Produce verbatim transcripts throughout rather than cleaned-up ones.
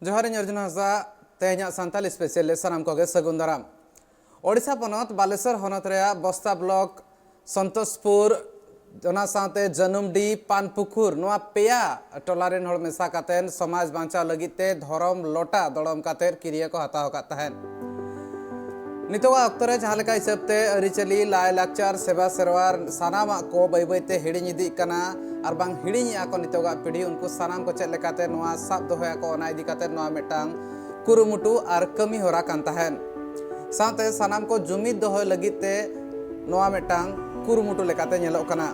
ᱡᱚᱦᱟᱨ, ᱤᱧ ᱚᱨᱡᱩᱱ ᱦᱟᱸᱥᱫᱟ᱾ ᱛᱮᱦᱮᱧᱟᱜ ᱥᱟᱱᱛᱟᱞᱤ ᱥᱯᱮᱥᱟᱞ ᱨᱮ ᱥᱟᱱᱟᱢ ᱠᱚᱜᱮ ᱥᱟᱹᱜᱩᱱ ᱫᱟᱨᱟᱢ᱾ ᱳᱰᱤᱥᱟ ᱯᱚᱱᱚᱛ ᱵᱟᱞᱮᱥᱚᱨ ᱦᱚᱱᱚᱛ ᱨᱮᱭᱟᱜ ᱵᱚᱥᱛᱟ ᱵᱞᱚᱠ, ᱥᱚᱱᱛᱳᱥᱯᱩᱨ, ᱚᱱᱟ ᱥᱟᱶᱛᱮ ᱡᱟᱹᱱᱩᱢᱰᱤ, ᱯᱟᱱᱯᱩᱠᱷᱩᱨ, ᱱᱚᱣᱟ ᱯᱮᱭᱟ ᱴᱚᱞᱟ ᱨᱮᱱ ᱦᱚᱲ ᱢᱮᱥᱟ ᱠᱟᱛᱮ ᱥᱚᱢᱟᱡᱽ ᱵᱟᱧᱪᱟᱣ ᱞᱟᱹᱜᱤᱫ ᱛᱮ ᱫᱷᱚᱨᱚᱢ ᱞᱚᱴᱟ ᱫᱚᱲᱚᱢ ᱠᱟᱛᱮ ᱠᱤᱨᱭᱟᱹ ᱠᱚ ᱦᱟᱛᱟᱣ ᱟᱠᱟᱫ ᱛᱟᱦᱮᱸᱫ᱾ ᱱᱤᱛᱚᱜᱟᱜ ᱚᱠᱛᱚ ᱨᱮ ᱡᱟᱦᱟᱸ ᱞᱮᱠᱟ ᱦᱤᱥᱟᱹᱵ ᱛᱮ ᱟᱹᱨᱤᱪᱟᱹᱞᱤ, ᱞᱟᱭᱼᱞᱟᱠᱪᱟᱨ, ᱥᱮᱵᱟ ᱥᱮᱨᱣᱟ ᱥᱟᱱᱟᱢᱟᱜ ᱠᱚ ᱵᱟᱹᱭ ᱵᱟᱹᱭ ᱛᱮ ᱦᱤᱲᱤᱧ ᱤᱫᱤᱜ ᱠᱟᱱᱟ, ᱟᱨ ᱵᱟᱝ ᱦᱤᱲᱤᱧᱮᱜᱼᱟ ᱠᱚ ᱱᱤᱛᱚᱜᱟᱜ ᱯᱤᱲᱦᱤ, ᱩᱱᱠᱩ ᱥᱟᱱᱟᱢ ᱠᱚ ᱪᱮᱫ ᱞᱮᱠᱟᱛᱮ ᱱᱚᱣᱟ ᱥᱟᱵ ᱫᱚᱦᱚᱭᱟᱠᱚ, ᱚᱱᱟ ᱤᱫᱤ ᱠᱟᱛᱮ ᱱᱚᱣᱟ ᱢᱤᱫᱴᱟᱝ ᱠᱩᱨᱩᱢᱩᱴᱩ ᱟᱨ ᱠᱟᱹᱢᱤ ᱦᱚᱨᱟ ᱠᱟᱱ ᱛᱟᱦᱮᱸᱫ᱾ ᱥᱟᱶᱛᱮ ᱥᱟᱱᱟᱢ ᱠᱚ ᱡᱩᱢᱤᱫ ᱫᱚᱦᱚᱭ ᱞᱟᱹᱜᱤᱫ ᱛᱮ ᱱᱚᱣᱟ ᱢᱤᱫᱴᱟᱝ ᱠᱩᱨᱩᱢᱩᱴᱩ ᱞᱮᱠᱟᱛᱮ ᱧᱮᱞᱚᱜ ᱠᱟᱱᱟ᱾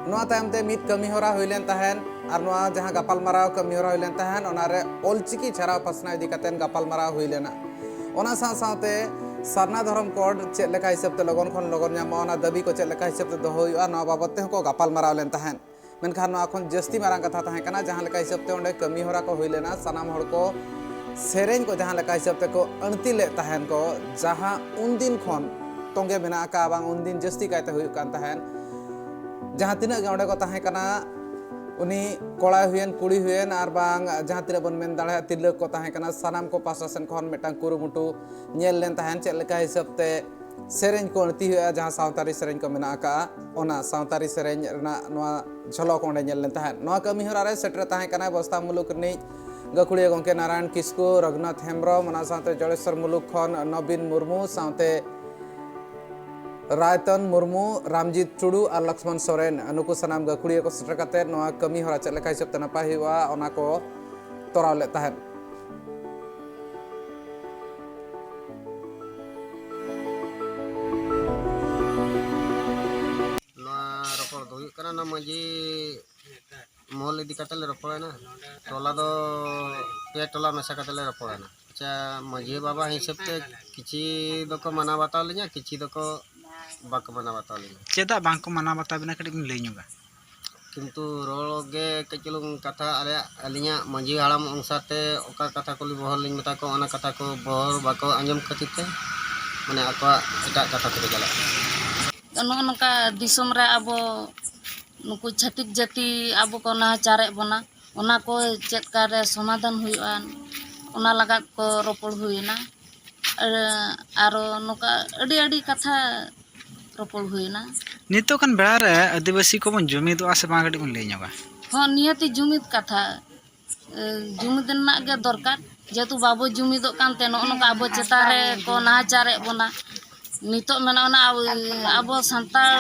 ᱱᱚᱣᱟ ᱛᱟᱭᱚᱢ ᱛᱮ ᱢᱤᱫ ᱠᱟᱹᱢᱤ ᱦᱚᱨᱟ ᱦᱩᱭ ᱞᱮᱱ ᱛᱟᱦᱮᱸᱫ, ᱟᱨ ᱱᱚᱣᱟ ᱡᱟᱦᱟᱸ ᱜᱟᱯᱟᱞᱢᱟᱨᱟᱣ ᱠᱟᱹᱢᱤ ᱦᱚᱨᱟ ᱦᱩᱭ ᱞᱮᱱ ᱛᱟᱦᱮᱸᱫ, ᱚᱱᱟᱨᱮ ᱚᱞᱪᱤᱠᱤ ᱪᱷᱟᱨᱟᱣ ᱯᱟᱥᱱᱟᱣ ᱤᱫᱤ ᱠᱟᱛᱮ ᱜᱟᱯᱟᱞᱢᱟᱨᱟᱣ ᱦᱩᱭ ᱞᱮᱱᱟ᱾ ᱚᱱᱟ ᱥᱟᱶ ᱥᱟᱶᱛᱮ ᱥᱟᱨᱱᱟ ᱫᱷᱚᱨᱚᱢ ᱠᱳᱰ ᱪᱮᱫ ᱞᱮᱠᱟ ᱦᱤᱥᱟᱹᱵ ᱛᱮ ᱞᱚᱜᱚᱱ ᱠᱷᱚᱱ ᱞᱚᱜᱚᱱ ᱧᱟᱢᱚᱜᱼᱟ, ᱚᱱᱟ ᱫᱟᱹᱵᱤ ᱠᱚ ᱪᱮᱫ ᱞᱮᱠᱟ ᱦᱤᱥᱟᱹᱵ ᱛᱮ ᱫᱚᱦᱚ ᱦᱩᱭᱩᱜᱼᱟ, ᱱᱚᱣᱟ ᱵᱟᱵᱚᱫ ᱛᱮᱦᱚᱸ ᱠᱚ ᱜᱟᱯᱟᱞᱢᱟᱨᱟᱣ ᱞᱮᱱ ᱛᱟᱦᱮᱸᱫ᱾ ᱢᱮᱱᱠᱷᱟᱱ ᱱᱚᱣᱟ ᱠᱷᱚᱱ ᱡᱟᱹᱥᱛᱤ ᱢᱟᱨᱟᱝ ᱠᱟᱛᱷᱟ ᱛᱟᱦᱮᱸ ᱠᱟᱱᱟ, ᱡᱟᱦᱟᱸ ᱞᱮᱠᱟ ᱦᱤᱥᱟᱹᱵ ᱛᱮ ᱚᱸᱰᱮ ᱠᱟᱹᱢᱤ ᱦᱚᱨᱟ ᱠᱚ ᱦᱩᱭ ᱞᱮᱱᱟ, ᱥᱟᱱᱟᱢ ᱦᱚᱲ ᱠᱚ ᱥᱮᱨᱮᱧ ᱠᱚ ᱡᱟᱦᱟᱸ ᱞᱮᱠᱟ ᱦᱤᱥᱟᱹᱵ ᱛᱮᱠᱚ ᱟᱹᱬᱛᱤ ᱞᱮᱫ ᱛᱟᱦᱮᱱ ᱠᱚ, ᱡᱟᱦᱟᱸ ᱩᱱᱫᱤᱱ ᱠᱷᱚᱱ ᱛᱚᱸᱜᱮ ᱢᱮᱱᱟᱜ ᱟᱠᱟᱫᱼᱟ, ᱵᱟᱝ ᱩᱱᱫᱤᱱ ᱡᱟᱹᱥᱛᱤ ᱠᱟᱭᱛᱮ ᱦᱩᱭᱩᱜ ᱠᱟᱱ ᱛᱟᱦᱮᱸᱫ, ᱡᱟᱦᱟᱸ ᱛᱤᱱᱟᱹᱜ ᱜᱮ ᱚᱸᱰᱮ ᱠᱚ ᱛᱟᱦᱮᱸ ᱠᱟᱱᱟ, ᱩᱱᱤ ᱠᱚᱲᱟᱭ ᱦᱩᱭᱮᱱ, ᱠᱩᱲᱤ ᱦᱩᱭᱮᱱ, ᱟᱨ ᱵᱟᱝ ᱡᱟᱦᱟᱸ ᱛᱤᱱᱟᱹᱜ ᱵᱚᱱ ᱢᱮᱱ ᱫᱟᱲᱮᱭᱟᱜᱼᱟ, ᱛᱤᱨᱞᱟᱹ ᱠᱚ ᱛᱟᱦᱮᱸ ᱠᱟᱱᱟ, ᱥᱟᱱᱟᱢ ᱠᱚ ᱯᱟᱦᱴᱟ ᱥᱮᱱ ᱠᱷᱚᱱ ᱢᱤᱫᱴᱟᱝ ᱠᱩᱨᱩᱢᱩᱴᱩ ᱧᱮᱞ ᱞᱮᱱ ᱛᱟᱦᱮᱸᱫ, ᱪᱮᱫ ᱞᱮᱠᱟ ᱦᱤᱥᱟᱹᱵ ᱛᱮ ᱥᱮᱨᱮᱧ ᱠᱚ ᱟᱹᱬᱛᱤ ᱦᱩᱭᱩᱜᱼᱟ, ᱡᱟᱦᱟᱸ ᱥᱟᱶᱛᱟᱨᱤ ᱥᱮᱨᱮᱧ ᱠᱚ ᱢᱮᱱᱟᱜ ᱟᱠᱟᱫᱼᱟ, ᱚᱱᱟ ᱥᱟᱶᱛᱟᱨᱤ ᱥᱮᱨᱮᱧ ᱨᱮᱱᱟᱜ ᱱᱚᱣᱟ ᱡᱷᱚᱞᱚᱠ ᱚᱸᱰᱮ ᱧᱮᱞ ᱞᱮᱱ ᱛᱟᱦᱮᱸᱫ᱾ ᱱᱚᱣᱟ ᱠᱟᱹᱢᱤ ᱦᱚᱨᱟ ᱨᱮ ᱥᱮᱴᱮᱨ ᱛᱟᱦᱮᱸ ᱠᱟᱱᱟᱭ ᱵᱚᱥᱛᱟ ᱢᱩᱞᱩᱠ ᱨᱤᱱᱤᱡ ᱜᱟᱹᱠᱷᱩᱲᱤᱭᱟᱹ ᱜᱚᱢᱠᱮ ᱱᱟᱨᱟᱭᱚᱱ ᱠᱤᱥᱠᱩ, ᱨᱚᱜᱷᱩᱱᱟᱛᱷ ᱦᱮᱢᱵᱨᱚᱢ, ᱚᱱᱟ ᱥᱟᱶᱛᱮ ᱡᱚᱲᱮᱥᱣᱚᱨ ᱢᱩᱞᱩᱠ ᱠᱷᱚᱱ ᱱᱚᱵᱤᱱ ᱢᱩᱨᱢᱩ, ᱥᱟᱶᱛᱮ ᱨᱟᱭᱛᱚᱱ ᱢᱩᱨᱢᱩ, ᱨᱟᱢᱡᱤᱛ ᱴᱩᱰᱩ ᱟᱨ ᱞᱚᱠᱥᱢᱚᱱ ᱥᱚᱨᱮᱱ, ᱱᱩᱠᱩ ᱥᱟᱱᱟᱢ ᱜᱟᱹᱠᱷᱩᱲᱤᱭᱟᱹ ᱠᱚ ᱥᱮᱴᱮᱨ ᱠᱟᱛᱮ ᱱᱚᱣᱟ ᱠᱟᱹᱢᱤ ᱦᱚᱨᱟ ᱪᱮᱫ ᱞᱮᱠᱟ ᱦᱤᱥᱟᱹᱵ ᱛᱮ ᱱᱟᱯᱟᱭ ᱦᱩᱭᱩᱜᱼᱟ, ᱚᱱᱟ ᱠᱚ ᱛᱚᱨᱟᱣ ᱞᱮᱫ ᱛᱟᱦᱮᱸᱫ᱾ ᱱᱚᱣᱟ ᱨᱚᱯᱚᱲ ᱫᱚ ᱦᱩᱭᱩᱜ ᱠᱟᱱᱟ, ᱱᱚᱣᱟ ᱢᱟᱹᱡᱷᱤ ᱢᱚᱦᱚᱞ ᱤᱫᱤ ᱠᱟᱛᱮ ᱞᱮ ᱨᱚᱯᱚᱲᱮᱱᱟ᱾ ᱴᱚᱞᱟ ᱫᱚ ᱯᱮ ᱴᱚᱞᱟ ᱢᱮᱥᱟ ᱠᱟᱛᱮ ᱞᱮ ᱨᱚᱯᱚᱲᱮᱱᱟ᱾ ᱟᱪᱪᱷᱟ, ᱢᱟᱹᱡᱷᱤ ᱵᱟᱵᱟ ᱦᱤᱥᱟᱹᱵ ᱛᱮ ᱠᱤᱪᱷᱤ ᱫᱚᱠᱚ ᱢᱟᱱᱟᱣ ᱵᱟᱛᱟᱣ ᱞᱤᱧᱟ, ᱠᱤᱪᱷᱤ ᱫᱚᱠᱚ ᱵᱟᱠᱚ ᱢᱟᱱᱟᱣ ᱵᱟᱛᱟᱣ ᱞᱤᱧᱟ᱾ ᱪᱮᱫᱟᱜ ᱵᱟᱝᱠᱚ ᱢᱟᱱᱟᱣ ᱵᱟᱛᱟᱣ ᱵᱤᱱᱟ, ᱠᱟᱹᱴᱤᱡ ᱵᱤᱱ ᱞᱟᱹᱭ ᱧᱚᱜᱟ? ᱠᱤᱱᱛᱩ ᱨᱚᱲ ᱜᱮ ᱠᱟᱹᱡ ᱪᱩᱞᱩᱝ ᱠᱟᱛᱷᱟ, ᱟᱞᱮᱭᱟᱜ, ᱟᱹᱞᱤᱧᱟᱜ ᱢᱟᱹᱡᱷᱤ ᱦᱟᱲᱟᱢ ᱚᱱᱩᱥᱟᱨ ᱛᱮ ᱚᱠᱟ ᱠᱟᱛᱷᱟ ᱠᱚᱞᱤᱧ ᱵᱚᱦᱚᱨ ᱞᱤᱧ ᱢᱮᱛᱟ ᱠᱚᱣᱟ, ᱚᱱᱟ ᱠᱟᱛᱷᱟ ᱠᱚ ᱵᱚᱦᱚᱨ ᱵᱟᱠᱚ ᱟᱸᱡᱚᱢ ᱠᱷᱟᱹᱛᱤᱨ ᱛᱮ, ᱢᱟᱱᱮ, ᱟᱠᱚᱣᱟᱜ ᱮᱴᱟᱜ ᱠᱟᱛᱷᱟ ᱛᱮᱠᱚ ᱪᱟᱞᱟᱜ ᱠᱟᱱᱟ᱾ ᱱᱚᱜᱼᱚ ᱱᱚᱝᱠᱟ ᱫᱤᱥᱚᱢ ᱨᱮ ᱟᱵᱚ ᱱᱩᱠᱩ ᱪᱷᱟᱹᱛᱤᱠ ᱡᱟᱹᱛᱤ ᱟᱵᱚ ᱠᱚ ᱱᱟᱦᱟᱪᱟᱨᱮᱫ ᱵᱚᱱᱟ᱾ ᱚᱱᱟ ᱠᱚ ᱪᱮᱫ ᱠᱟᱨᱮ ᱥᱚᱢᱟᱫᱷᱟᱱ ᱦᱩᱭᱩᱜᱼᱟ, ᱚᱱᱟ ᱞᱟᱜᱟᱫ ᱠᱚ ᱨᱚᱯᱚᱲ ᱦᱩᱭᱮᱱᱟ᱾ ᱟᱨ ᱟᱨᱚ ᱱᱚᱝᱠᱟ ᱟᱹᱰᱤ ᱟᱹᱰᱤ ᱠᱟᱛᱷᱟ ᱨᱚᱯᱚᱲ ᱦᱩᱭᱮᱱᱟ᱾ ᱱᱤᱛᱚᱜ ᱜᱟᱱ ᱵᱮᱲᱟ ᱨᱮ ᱟᱹᱫᱤᱵᱟᱹᱥᱤ ᱠᱚᱵᱚᱱ ᱡᱩᱢᱤᱫᱚᱜᱼᱟ ᱥᱮ ᱵᱟᱝ, ᱠᱟᱹᱴᱤᱡ ᱵᱚᱱ ᱞᱟᱹᱭ ᱧᱚᱜᱟ? ᱦᱚᱸ, ᱱᱤᱦᱟᱹᱛᱤ ᱡᱩᱢᱤᱫ ᱠᱟᱛᱷᱟ, ᱮ, ᱡᱩᱢᱤᱫ ᱨᱮᱱᱟᱜ ᱜᱮ ᱫᱚᱨᱠᱟᱨ᱾ ᱡᱮᱦᱮᱛᱩ ᱵᱟᱵᱚ ᱡᱩᱢᱤᱫᱚᱜ ᱠᱟᱱᱛᱮ ᱱᱚᱜᱼᱚ ᱱᱚᱝᱠᱟ ᱟᱵᱚ ᱪᱮᱛᱟᱱ ᱨᱮ ᱠᱚ ᱱᱟᱦᱟᱪᱟᱨᱮᱫ ᱵᱚᱱᱟ᱾ ᱱᱤᱛᱚᱜ ᱢᱮᱱᱟᱜ ᱚᱱᱟ ᱟᱵᱚ, ᱟᱵᱚ ᱥᱟᱱᱛᱟᱲ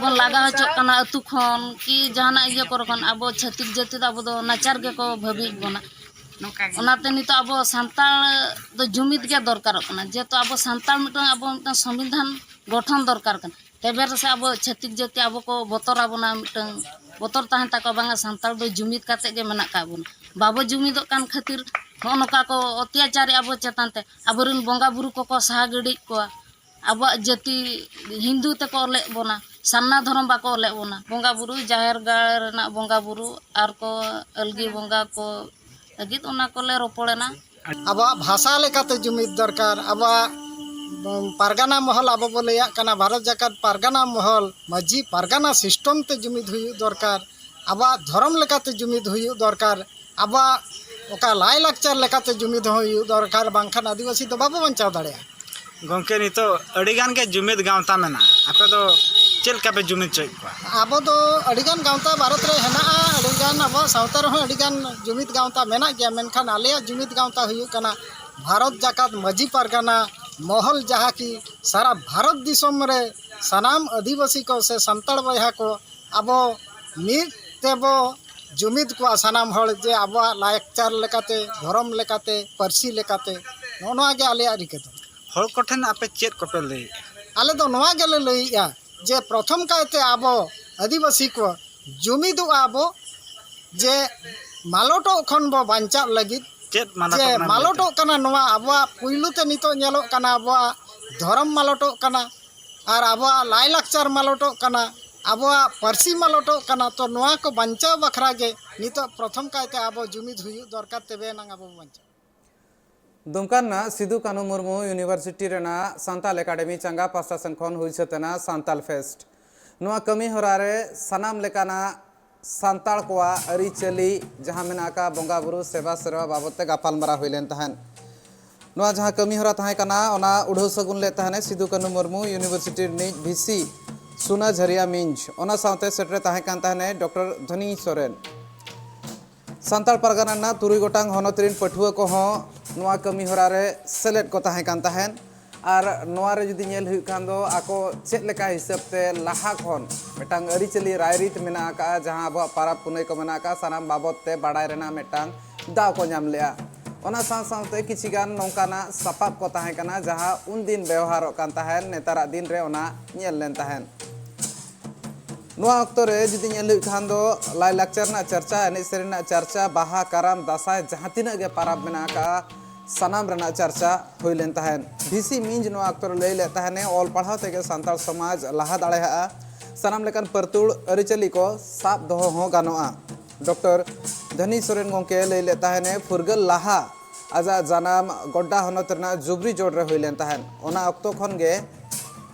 ᱵᱚᱱ ᱞᱟᱜᱟ ᱦᱚᱪᱚᱜ ᱠᱟᱱᱟ ᱟᱹᱛᱩ ᱠᱷᱚᱱ ᱠᱤ ᱡᱟᱦᱟᱱᱟᱜ ᱤᱭᱟᱹ ᱠᱚᱨᱮ ᱠᱷᱚᱱ, ᱟᱵᱚ ᱪᱷᱟᱹᱛᱤᱠ ᱡᱟᱹᱛᱤ ᱫᱚ ᱟᱵᱚ ᱫᱚ ᱱᱟᱪᱟᱨ ᱜᱮᱠᱚ ᱵᱷᱟᱹᱵᱤᱭᱮᱫ ᱵᱚᱱᱟ᱾ ᱚᱱᱟᱛᱮ ᱱᱤᱛᱚᱜ ᱟᱵᱚ ᱥᱟᱱᱛᱟᱲ ᱫᱚ ᱡᱩᱢᱤᱫ ᱜᱮ ᱫᱚᱨᱠᱟᱨᱚᱜ ᱠᱟᱱᱟ᱾ ᱡᱮᱦᱮᱛᱩ ᱟᱵᱚ ᱥᱟᱱᱛᱟᱲ ᱢᱤᱫᱴᱟᱝ, ᱟᱵᱚ ᱢᱤᱫᱴᱟᱝ ᱥᱚᱝᱵᱤᱫᱷᱟᱱ ᱜᱚᱴᱷᱚᱱ ᱫᱚᱨᱠᱟᱨ ᱠᱟᱱᱟ᱾ ᱛᱚᱵᱮ ᱨᱮᱥᱮ ᱟᱵᱚ ᱪᱷᱟᱹᱛᱤᱠ ᱡᱟᱹᱛᱤ ᱟᱵᱚ ᱠᱚ ᱵᱚᱛᱚᱨ ᱟᱵᱚᱱᱟ, ᱢᱤᱫᱴᱟᱝ ᱵᱚᱛᱚᱨ ᱛᱟᱦᱮᱱ ᱛᱟᱠᱚᱣᱟ, ᱵᱟᱝᱟ ᱥᱟᱱᱛᱟᱲ ᱫᱚ ᱡᱩᱢᱤᱫ ᱠᱟᱛᱮ ᱜᱮ ᱢᱮᱱᱟᱜ ᱠᱟᱜ ᱵᱚᱱᱟ᱾ ᱵᱟᱵᱚ ᱡᱩᱢᱤᱫᱚᱜ ᱠᱟᱱ ᱠᱷᱟᱹᱛᱤᱨ ᱱᱚᱜᱼᱚ ᱱᱚᱝᱠᱟ ᱠᱚ ᱚᱛᱛᱟᱪᱟᱨᱮᱜᱼᱟ ᱟᱵᱚ ᱪᱮᱛᱟᱱ ᱛᱮ᱾ ᱟᱵᱚᱨᱮᱱ ᱵᱚᱸᱜᱟ ᱵᱩᱨᱩ ᱠᱚᱠᱚ ᱥᱟᱦᱟ ᱜᱤᱰᱤᱭᱮᱫ ᱠᱚᱣᱟ᱾ ᱟᱵᱚᱣᱟᱜ ᱡᱟᱹᱛᱤ ᱦᱤᱱᱫᱩ ᱛᱮᱠᱚ ᱚᱞᱮᱫ ᱵᱚᱱᱟ, ᱥᱟᱨᱱᱟ ᱫᱷᱚᱨᱚᱢ ᱵᱟᱠᱚ ᱚᱞᱮᱫ ᱵᱚᱱᱟ᱾ ᱵᱚᱸᱜᱟ ᱵᱩᱨᱩ, ᱡᱟᱦᱮᱨ ᱜᱟᱲ ᱨᱮᱱᱟᱜ ᱵᱚᱸᱜᱟ ᱵᱩᱨᱩ ᱟᱨ ᱠᱚ ᱟᱹᱞᱜᱤ ᱵᱚᱸᱜᱟ ᱠᱚ ᱞᱟᱹᱜᱤᱫ ᱚᱱᱟ ᱠᱚᱞᱮ ᱨᱚᱯᱚᱲᱮᱱᱟ᱾ ᱟᱵᱚᱣᱟᱜ ᱵᱷᱟᱥᱟ ᱞᱮᱠᱟᱛᱮ ᱡᱩᱢᱤᱫ ᱫᱚᱨᱠᱟᱨ, ᱟᱵᱚᱣᱟᱜ ᱯᱟᱨᱜᱟᱱᱟ ᱢᱚᱦᱚᱞ ᱟᱵᱚ ᱵᱚ ᱞᱟᱹᱭᱟᱜ ᱠᱟᱱᱟ, ᱵᱷᱟᱨᱚᱛ ᱡᱟᱠᱟᱛ ᱯᱟᱨᱜᱟᱱᱟ ᱢᱚᱦᱚᱞ, ᱢᱟᱹᱡᱷᱤ ᱯᱟᱨᱜᱟᱱᱟ system ᱛᱮ ᱡᱩᱢᱤᱫ ᱦᱩᱭᱩᱜ ᱫᱚᱨᱠᱟᱨ, ᱟᱵᱚᱣᱟᱜ ᱫᱷᱚᱨᱚᱢ ᱞᱮᱠᱟᱛᱮ ᱡᱩᱢᱤᱫ ᱦᱩᱭᱩᱜ ᱫᱚᱨᱠᱟᱨ, ᱟᱵᱚᱣᱟᱜ ᱚᱠᱟ ᱞᱟᱭᱼᱞᱟᱠᱪᱟᱨ ᱞᱮᱠᱟᱛᱮ ᱡᱩᱢᱤᱫ ᱦᱚᱸ ᱦᱩᱭᱩᱜ ᱫᱚᱨᱠᱟᱨ, ᱵᱟᱝᱠᱷᱟᱱ ᱟᱹᱫᱤᱵᱟᱹᱥᱤ ᱫᱚ ᱵᱟᱵᱚ ᱵᱟᱧᱪᱟᱣ ᱫᱟᱲᱮᱭᱟᱜᱼᱟ᱾ ᱜᱚᱢᱠᱮ, ᱱᱤᱛᱚᱜ ᱟᱹᱰᱤᱜᱟᱱ ᱜᱮ ᱡᱩᱢᱤᱫ ᱜᱟᱶᱛᱟ ᱢᱮᱱᱟᱜᱼᱟ, ᱟᱯᱮ ᱫᱚ ᱪᱮᱫ ᱞᱮᱠᱟ ᱯᱮ ᱡᱩᱢᱤᱫ ᱦᱚᱪᱚᱭᱮᱫ ᱠᱚᱣᱟ? ᱟᱵᱚ ᱫᱚ ᱟᱹᱰᱤᱜᱟᱱ ᱜᱟᱶᱛᱟ ᱵᱷᱟᱨᱚᱛ ᱨᱮ ᱦᱮᱱᱟᱜᱼᱟ, ᱟᱹᱰᱤᱜᱟᱱ ᱟᱵᱚᱣᱟᱜ ᱥᱟᱶᱛᱟ ᱨᱮᱦᱚᱸ ᱟᱹᱰᱤᱜᱟᱱ ᱡᱩᱢᱤᱫ ᱜᱟᱶᱛᱟ ᱢᱮᱱᱟᱜ ᱜᱮᱭᱟ, ᱢᱮᱱᱠᱷᱟᱱ ᱟᱞᱮᱭᱟᱜ ᱡᱩᱢᱤᱫ ᱜᱟᱶᱛᱟ ᱦᱩᱭᱩᱜ ᱠᱟᱱᱟ ᱵᱷᱟᱨᱚᱛ ᱡᱟᱠᱟᱛ ᱢᱟᱹᱡᱷᱤ ᱯᱟᱨᱜᱟᱱᱟ ᱢᱚᱦᱚᱞ, ᱡᱟᱦᱟᱸ ᱠᱤ ᱥᱟᱨᱟ ᱵᱷᱟᱨᱚᱛ ᱫᱤᱥᱚᱢ ᱨᱮ ᱥᱟᱱᱟᱢ ᱟᱹᱫᱤᱵᱟᱹᱥᱤ ᱠᱚ ᱥᱮ ᱥᱟᱱᱛᱟᱲ ᱵᱚᱭᱦᱟ ᱠᱚ ᱟᱵᱚ ᱢᱤᱫ ᱛᱮᱵᱚ ᱡᱩᱢᱤᱫ ᱠᱚᱣᱟ ᱥᱟᱱᱟᱢ ᱦᱚᱲ, ᱡᱮ ᱟᱵᱚᱣᱟᱜ ᱞᱟᱠᱪᱟᱨ ᱞᱮᱠᱟᱛᱮ, ᱫᱷᱚᱨᱚᱢ ᱞᱮᱠᱟᱛᱮ, ᱯᱟᱹᱨᱥᱤ ᱞᱮᱠᱟᱛᱮ ᱱᱚᱜᱼᱚ ᱱᱚᱣᱟ ᱜᱮ ᱟᱞᱮᱭᱟᱜ ᱨᱤᱠᱟᱹ ᱫᱚ᱾ ᱦᱚᱲ ᱠᱚᱴᱷᱮᱱ ᱟᱯᱮ ᱪᱮᱫ ᱠᱚᱯᱮ ᱞᱟᱹᱭᱮᱫᱼᱟ? ᱟᱞᱮ ᱫᱚ ᱱᱚᱣᱟ ᱜᱮᱞᱮ ᱞᱟᱹᱭᱮᱫᱼᱟ ᱡᱮ ᱯᱨᱚᱛᱷᱚᱢ ᱠᱟᱭᱛᱮ ᱟᱵᱚ ᱟᱹᱫᱤᱵᱟᱹᱥᱤ ᱠᱚ ᱡᱩᱢᱤᱫᱚᱜᱼᱟ ᱵᱚ, ᱡᱮ ᱢᱟᱞᱚᱴᱚᱜ ᱠᱷᱚᱱ ᱵᱚ ᱵᱟᱧᱪᱟᱜ ᱞᱟᱹᱜᱤᱫ᱾ ᱪᱮᱫ ᱢᱟᱞᱚᱴᱚᱜ ᱡᱮ ᱠᱟᱱᱟ ᱞᱟᱹᱭ ᱢᱟᱞᱚᱴᱚᱜ ᱛᱮ? ᱠᱟᱱᱟ ᱱᱚᱣᱟ ᱟᱵᱚᱣᱟᱜ, ᱯᱩᱭᱞᱩ ᱛᱮ ᱱᱤᱛᱚᱜ ᱧᱮᱞᱚᱜ ᱠᱟᱱᱟ ᱟᱵᱚᱣᱟᱜ ᱫᱷᱚᱨᱚᱢ ᱢᱟᱞᱚᱴᱚᱜ ᱠᱟᱱᱟ, ᱟᱨ ᱟᱵᱚᱣᱟᱜ ᱞᱟᱭᱼᱞᱟᱠᱪᱟᱨ ᱢᱟᱞᱚᱴᱚᱜ ᱠᱟᱱᱟ, ᱟᱵᱚᱣᱟᱜ ᱯᱟᱹᱨᱥᱤ ᱢᱟᱞᱚᱴᱚᱜ ᱠᱟᱱᱟ᱾ ᱛᱚ ᱱᱚᱣᱟ ᱠᱚ ᱵᱟᱧᱪᱟᱣ ᱵᱟᱠᱷᱨᱟ ᱜᱮ ᱱᱤᱛᱚᱜ ᱯᱨᱚᱛᱷᱚᱢ ᱠᱟᱭᱛᱮ ᱟᱵᱚ ᱡᱩᱢᱤᱫ ᱦᱩᱭᱩᱜ ᱫᱚᱨᱠᱟᱨ, ᱛᱚᱵᱮ ᱮᱱᱟᱝ ᱟᱵᱚ ᱵᱚ ᱵᱟᱧᱪᱟᱜᱼᱟ᱾ ᱫᱩᱢᱠᱟ ᱨᱮᱱᱟᱜ ᱥᱤᱫᱩ ᱠᱟᱹᱱᱦᱩ ᱢᱩᱨᱢᱩ ᱤᱭᱩᱱᱤᱵᱷᱟᱨᱥᱤᱴᱤ ᱨᱮᱱᱟᱜ ᱥᱟᱱᱛᱟᱞ ᱮᱠᱟᱰᱮᱢᱤ ᱪᱟᱸᱜᱟ ᱯᱟᱦᱴᱟ ᱥᱮᱱ ᱠᱷᱚᱱ ᱦᱩᱭ ᱥᱟᱹᱛ ᱮᱱᱟ ᱥᱟᱱᱛᱟᱞ ᱯᱷᱮᱥᱴ᱾ ᱱᱚᱣᱟ ᱠᱟᱹᱢᱤ ᱦᱚᱨᱟ ᱨᱮ ᱥᱟᱱᱟᱢ ᱞᱮᱠᱟᱱᱟᱜ ᱥᱟᱱᱛᱟᱲ ᱠᱚᱣᱟᱜ ᱟᱹᱨᱤᱪᱟᱹᱞᱤ ᱡᱟᱦᱟᱸ ᱢᱮᱱᱟᱜ ᱟᱠᱟᱫ, ᱵᱚᱸᱜᱟ ᱵᱩᱨᱩ ᱥᱮᱵᱟ ᱥᱮᱨᱣᱟ ᱵᱟᱵᱚᱫ ᱛᱮ ᱜᱟᱯᱟᱞᱢᱟᱨᱟᱣ ᱦᱩᱭ ᱞᱮᱱ ᱛᱟᱦᱮᱸᱫ᱾ ᱱᱚᱣᱟ ᱡᱟᱦᱟᱸ ᱠᱟᱹᱢᱤ ᱦᱚᱨᱟ ᱛᱟᱦᱮᱸ ᱠᱟᱱᱟ, ᱚᱱᱟ ᱩᱰᱷᱟᱹᱣ ᱥᱟᱹᱜᱩᱱ ᱞᱮᱫ ᱛᱟᱦᱮᱱᱟᱭ ᱥᱤᱫᱩ ᱠᱟᱹᱱᱦᱩ ᱢᱩᱨᱢᱩ ᱤᱭᱩᱱᱤᱵᱷᱟᱨᱥᱤᱴᱤ ᱨᱤᱱᱤᱡ ᱵᱷᱤᱥᱤ ᱥᱩᱱᱟ ᱡᱷᱟᱹᱨᱤᱭᱟ ᱢᱤᱧᱡᱽ᱾ ᱚᱱᱟ ᱥᱟᱶᱛᱮ ᱥᱮᱴᱮᱨ ᱛᱟᱦᱮᱸ ᱠᱟᱱ ᱛᱟᱦᱮᱱᱟᱭ ᱰᱚᱠᱴᱚᱨ ᱫᱷᱚᱱᱤ ᱥᱚᱨᱮᱱ᱾ ᱥᱟᱱᱛᱟᱲ ᱯᱟᱨᱜᱟᱱᱟ ᱨᱮᱱᱟᱜ ᱛᱩᱨᱩᱭ ᱜᱚᱴᱟᱝ ᱦᱚᱱᱚᱛ ᱨᱤᱱ ᱯᱟᱹᱴᱷᱩᱣᱟᱹ ᱠᱚᱦᱚᱸ ᱱᱚᱣᱟ ᱠᱟᱹᱢᱤ ᱦᱚᱨᱟ ᱨᱮ ᱥᱮᱞᱮᱫ ᱠᱚ ᱛᱟᱦᱮᱸ ᱠᱟᱱ ᱛᱟᱦᱮᱸᱫ᱾ ᱟᱨ ᱱᱚᱣᱟ ᱨᱮ ᱡᱩᱫᱤ ᱧᱮᱞ ᱦᱩᱭᱩᱜ ᱠᱷᱟᱱ ᱫᱚ, ᱟᱠᱚ ᱪᱮᱫ ᱞᱮᱠᱟ ᱦᱤᱥᱟᱹᱵ ᱛᱮ ᱞᱟᱦᱟ ᱠᱷᱚᱱ ᱢᱤᱫᱴᱟᱝ ᱟᱹᱨᱤᱪᱟᱹᱞᱤ ᱨᱟᱭᱨᱤᱛ ᱢᱮᱱᱟᱜ ᱟᱠᱟᱫᱼᱟ, ᱡᱟᱦᱟᱸ ᱟᱵᱚᱣᱟᱜ ᱯᱟᱨᱟᱵᱽ ᱯᱩᱱᱟᱹᱭ ᱠᱚ ᱢᱮᱱᱟᱜ ᱟᱠᱟᱫᱼᱟ, ᱥᱟᱱᱟᱢ ᱵᱟᱵᱚᱫ ᱛᱮ ᱵᱟᱲᱟᱭ ᱨᱮᱱᱟᱜ ᱢᱤᱫᱴᱟᱝ ᱫᱟᱣ ᱠᱚ ᱧᱟᱢ ᱞᱮᱜᱼᱟ᱾ ᱚᱱᱟ ᱥᱟᱶ ᱥᱟᱶᱛᱮ ᱠᱤᱪᱷᱤ ᱜᱟᱱ ᱱᱚᱝᱠᱟᱱᱟᱜ ᱥᱟᱯᱟᱵ ᱠᱚ ᱛᱟᱦᱮᱸ ᱠᱟᱱᱟ, ᱡᱟᱦᱟᱸ ᱩᱱᱫᱤᱱ ᱵᱮᱣᱦᱟᱨᱚᱜ ᱠᱟᱱ ᱛᱟᱦᱮᱸᱫ, ᱱᱮᱛᱟᱨᱟᱜ ᱫᱤᱱ ᱨᱮ ᱚᱱᱟ ᱧᱮᱞ ᱞᱮᱱ ᱛᱟᱦᱮᱸᱫ᱾ ᱱᱚᱣᱟ ᱚᱠᱛᱚ ᱨᱮ ᱡᱩᱫᱤ ᱧᱮᱞ ᱦᱩᱭᱩᱜ ᱠᱷᱟᱱ ᱫᱚ, ᱞᱟᱭᱼᱞᱟᱠᱪᱟᱨ ᱨᱮᱱᱟᱜ ᱪᱟᱨᱪᱟ, ᱮᱱᱮᱡ ᱥᱮᱨᱮᱧ ᱨᱮᱱᱟᱜ ᱪᱟᱨᱪᱟ, ᱵᱟᱦᱟ, ᱠᱟᱨᱟᱢ, ᱫᱟᱸᱥᱟᱭ, ᱡᱟᱦᱟᱸ ᱛᱤᱱᱟᱹᱜ ᱜᱮ ᱯᱟᱨᱟᱵᱽ ᱢᱮᱱᱟᱜ ᱟᱠᱟᱫᱼᱟ, ᱥᱟᱱᱟᱢ ᱨᱮᱱᱟᱜ ᱪᱟᱨᱪᱟ ᱦᱩᱭ ᱞᱮᱱ ᱛᱟᱦᱮᱸᱫ᱾ ᱵᱷᱤᱥᱤ ᱢᱤᱧᱡᱽ ᱱᱚᱣᱟ ᱚᱠᱛᱚ ᱨᱮ ᱞᱟᱹᱭ ᱞᱮᱫ ᱛᱟᱦᱮᱱᱮ, ᱚᱞ ᱯᱟᱲᱦᱟᱣ ᱛᱮᱜᱮ ᱥᱟᱱᱛᱟᱲ ᱥᱚᱢᱟᱡᱽ ᱞᱟᱦᱟ ᱫᱟᱲᱮᱭᱟᱜᱼᱟ, ᱥᱟᱱᱟᱢ ᱞᱮᱠᱟᱱ ᱯᱟᱹᱨᱛᱩᱲ ᱟᱹᱨᱤᱪᱟᱹᱞᱤ ᱠᱚ ᱥᱟᱵ ᱫᱚᱦᱚ ᱦᱚᱸ ᱜᱟᱱᱚᱜᱼᱟ᱾ ᱰᱚᱠᱴᱚᱨ ᱫᱷᱚᱱᱤ ᱥᱚᱨᱮᱱ ᱜᱚᱢᱠᱮ ᱞᱟᱹᱭ ᱞᱮᱫ ᱛᱟᱦᱮᱱᱮ, ᱯᱷᱩᱨᱜᱟᱹᱞ ᱞᱟᱦᱟ ᱟᱡᱟᱜ ᱡᱟᱱᱟᱢ ᱜᱚᱰᱰᱟ ᱦᱚᱱᱚᱛ ᱨᱮᱱᱟᱜ ᱡᱩᱵᱽᱨᱤ ᱡᱳᱲ ᱨᱮ ᱦᱩᱭ ᱞᱮᱱ ᱛᱟᱦᱮᱸᱫ᱾ ᱚᱱᱟ ᱚᱠᱛᱚ ᱠᱷᱚᱱ ᱜᱮ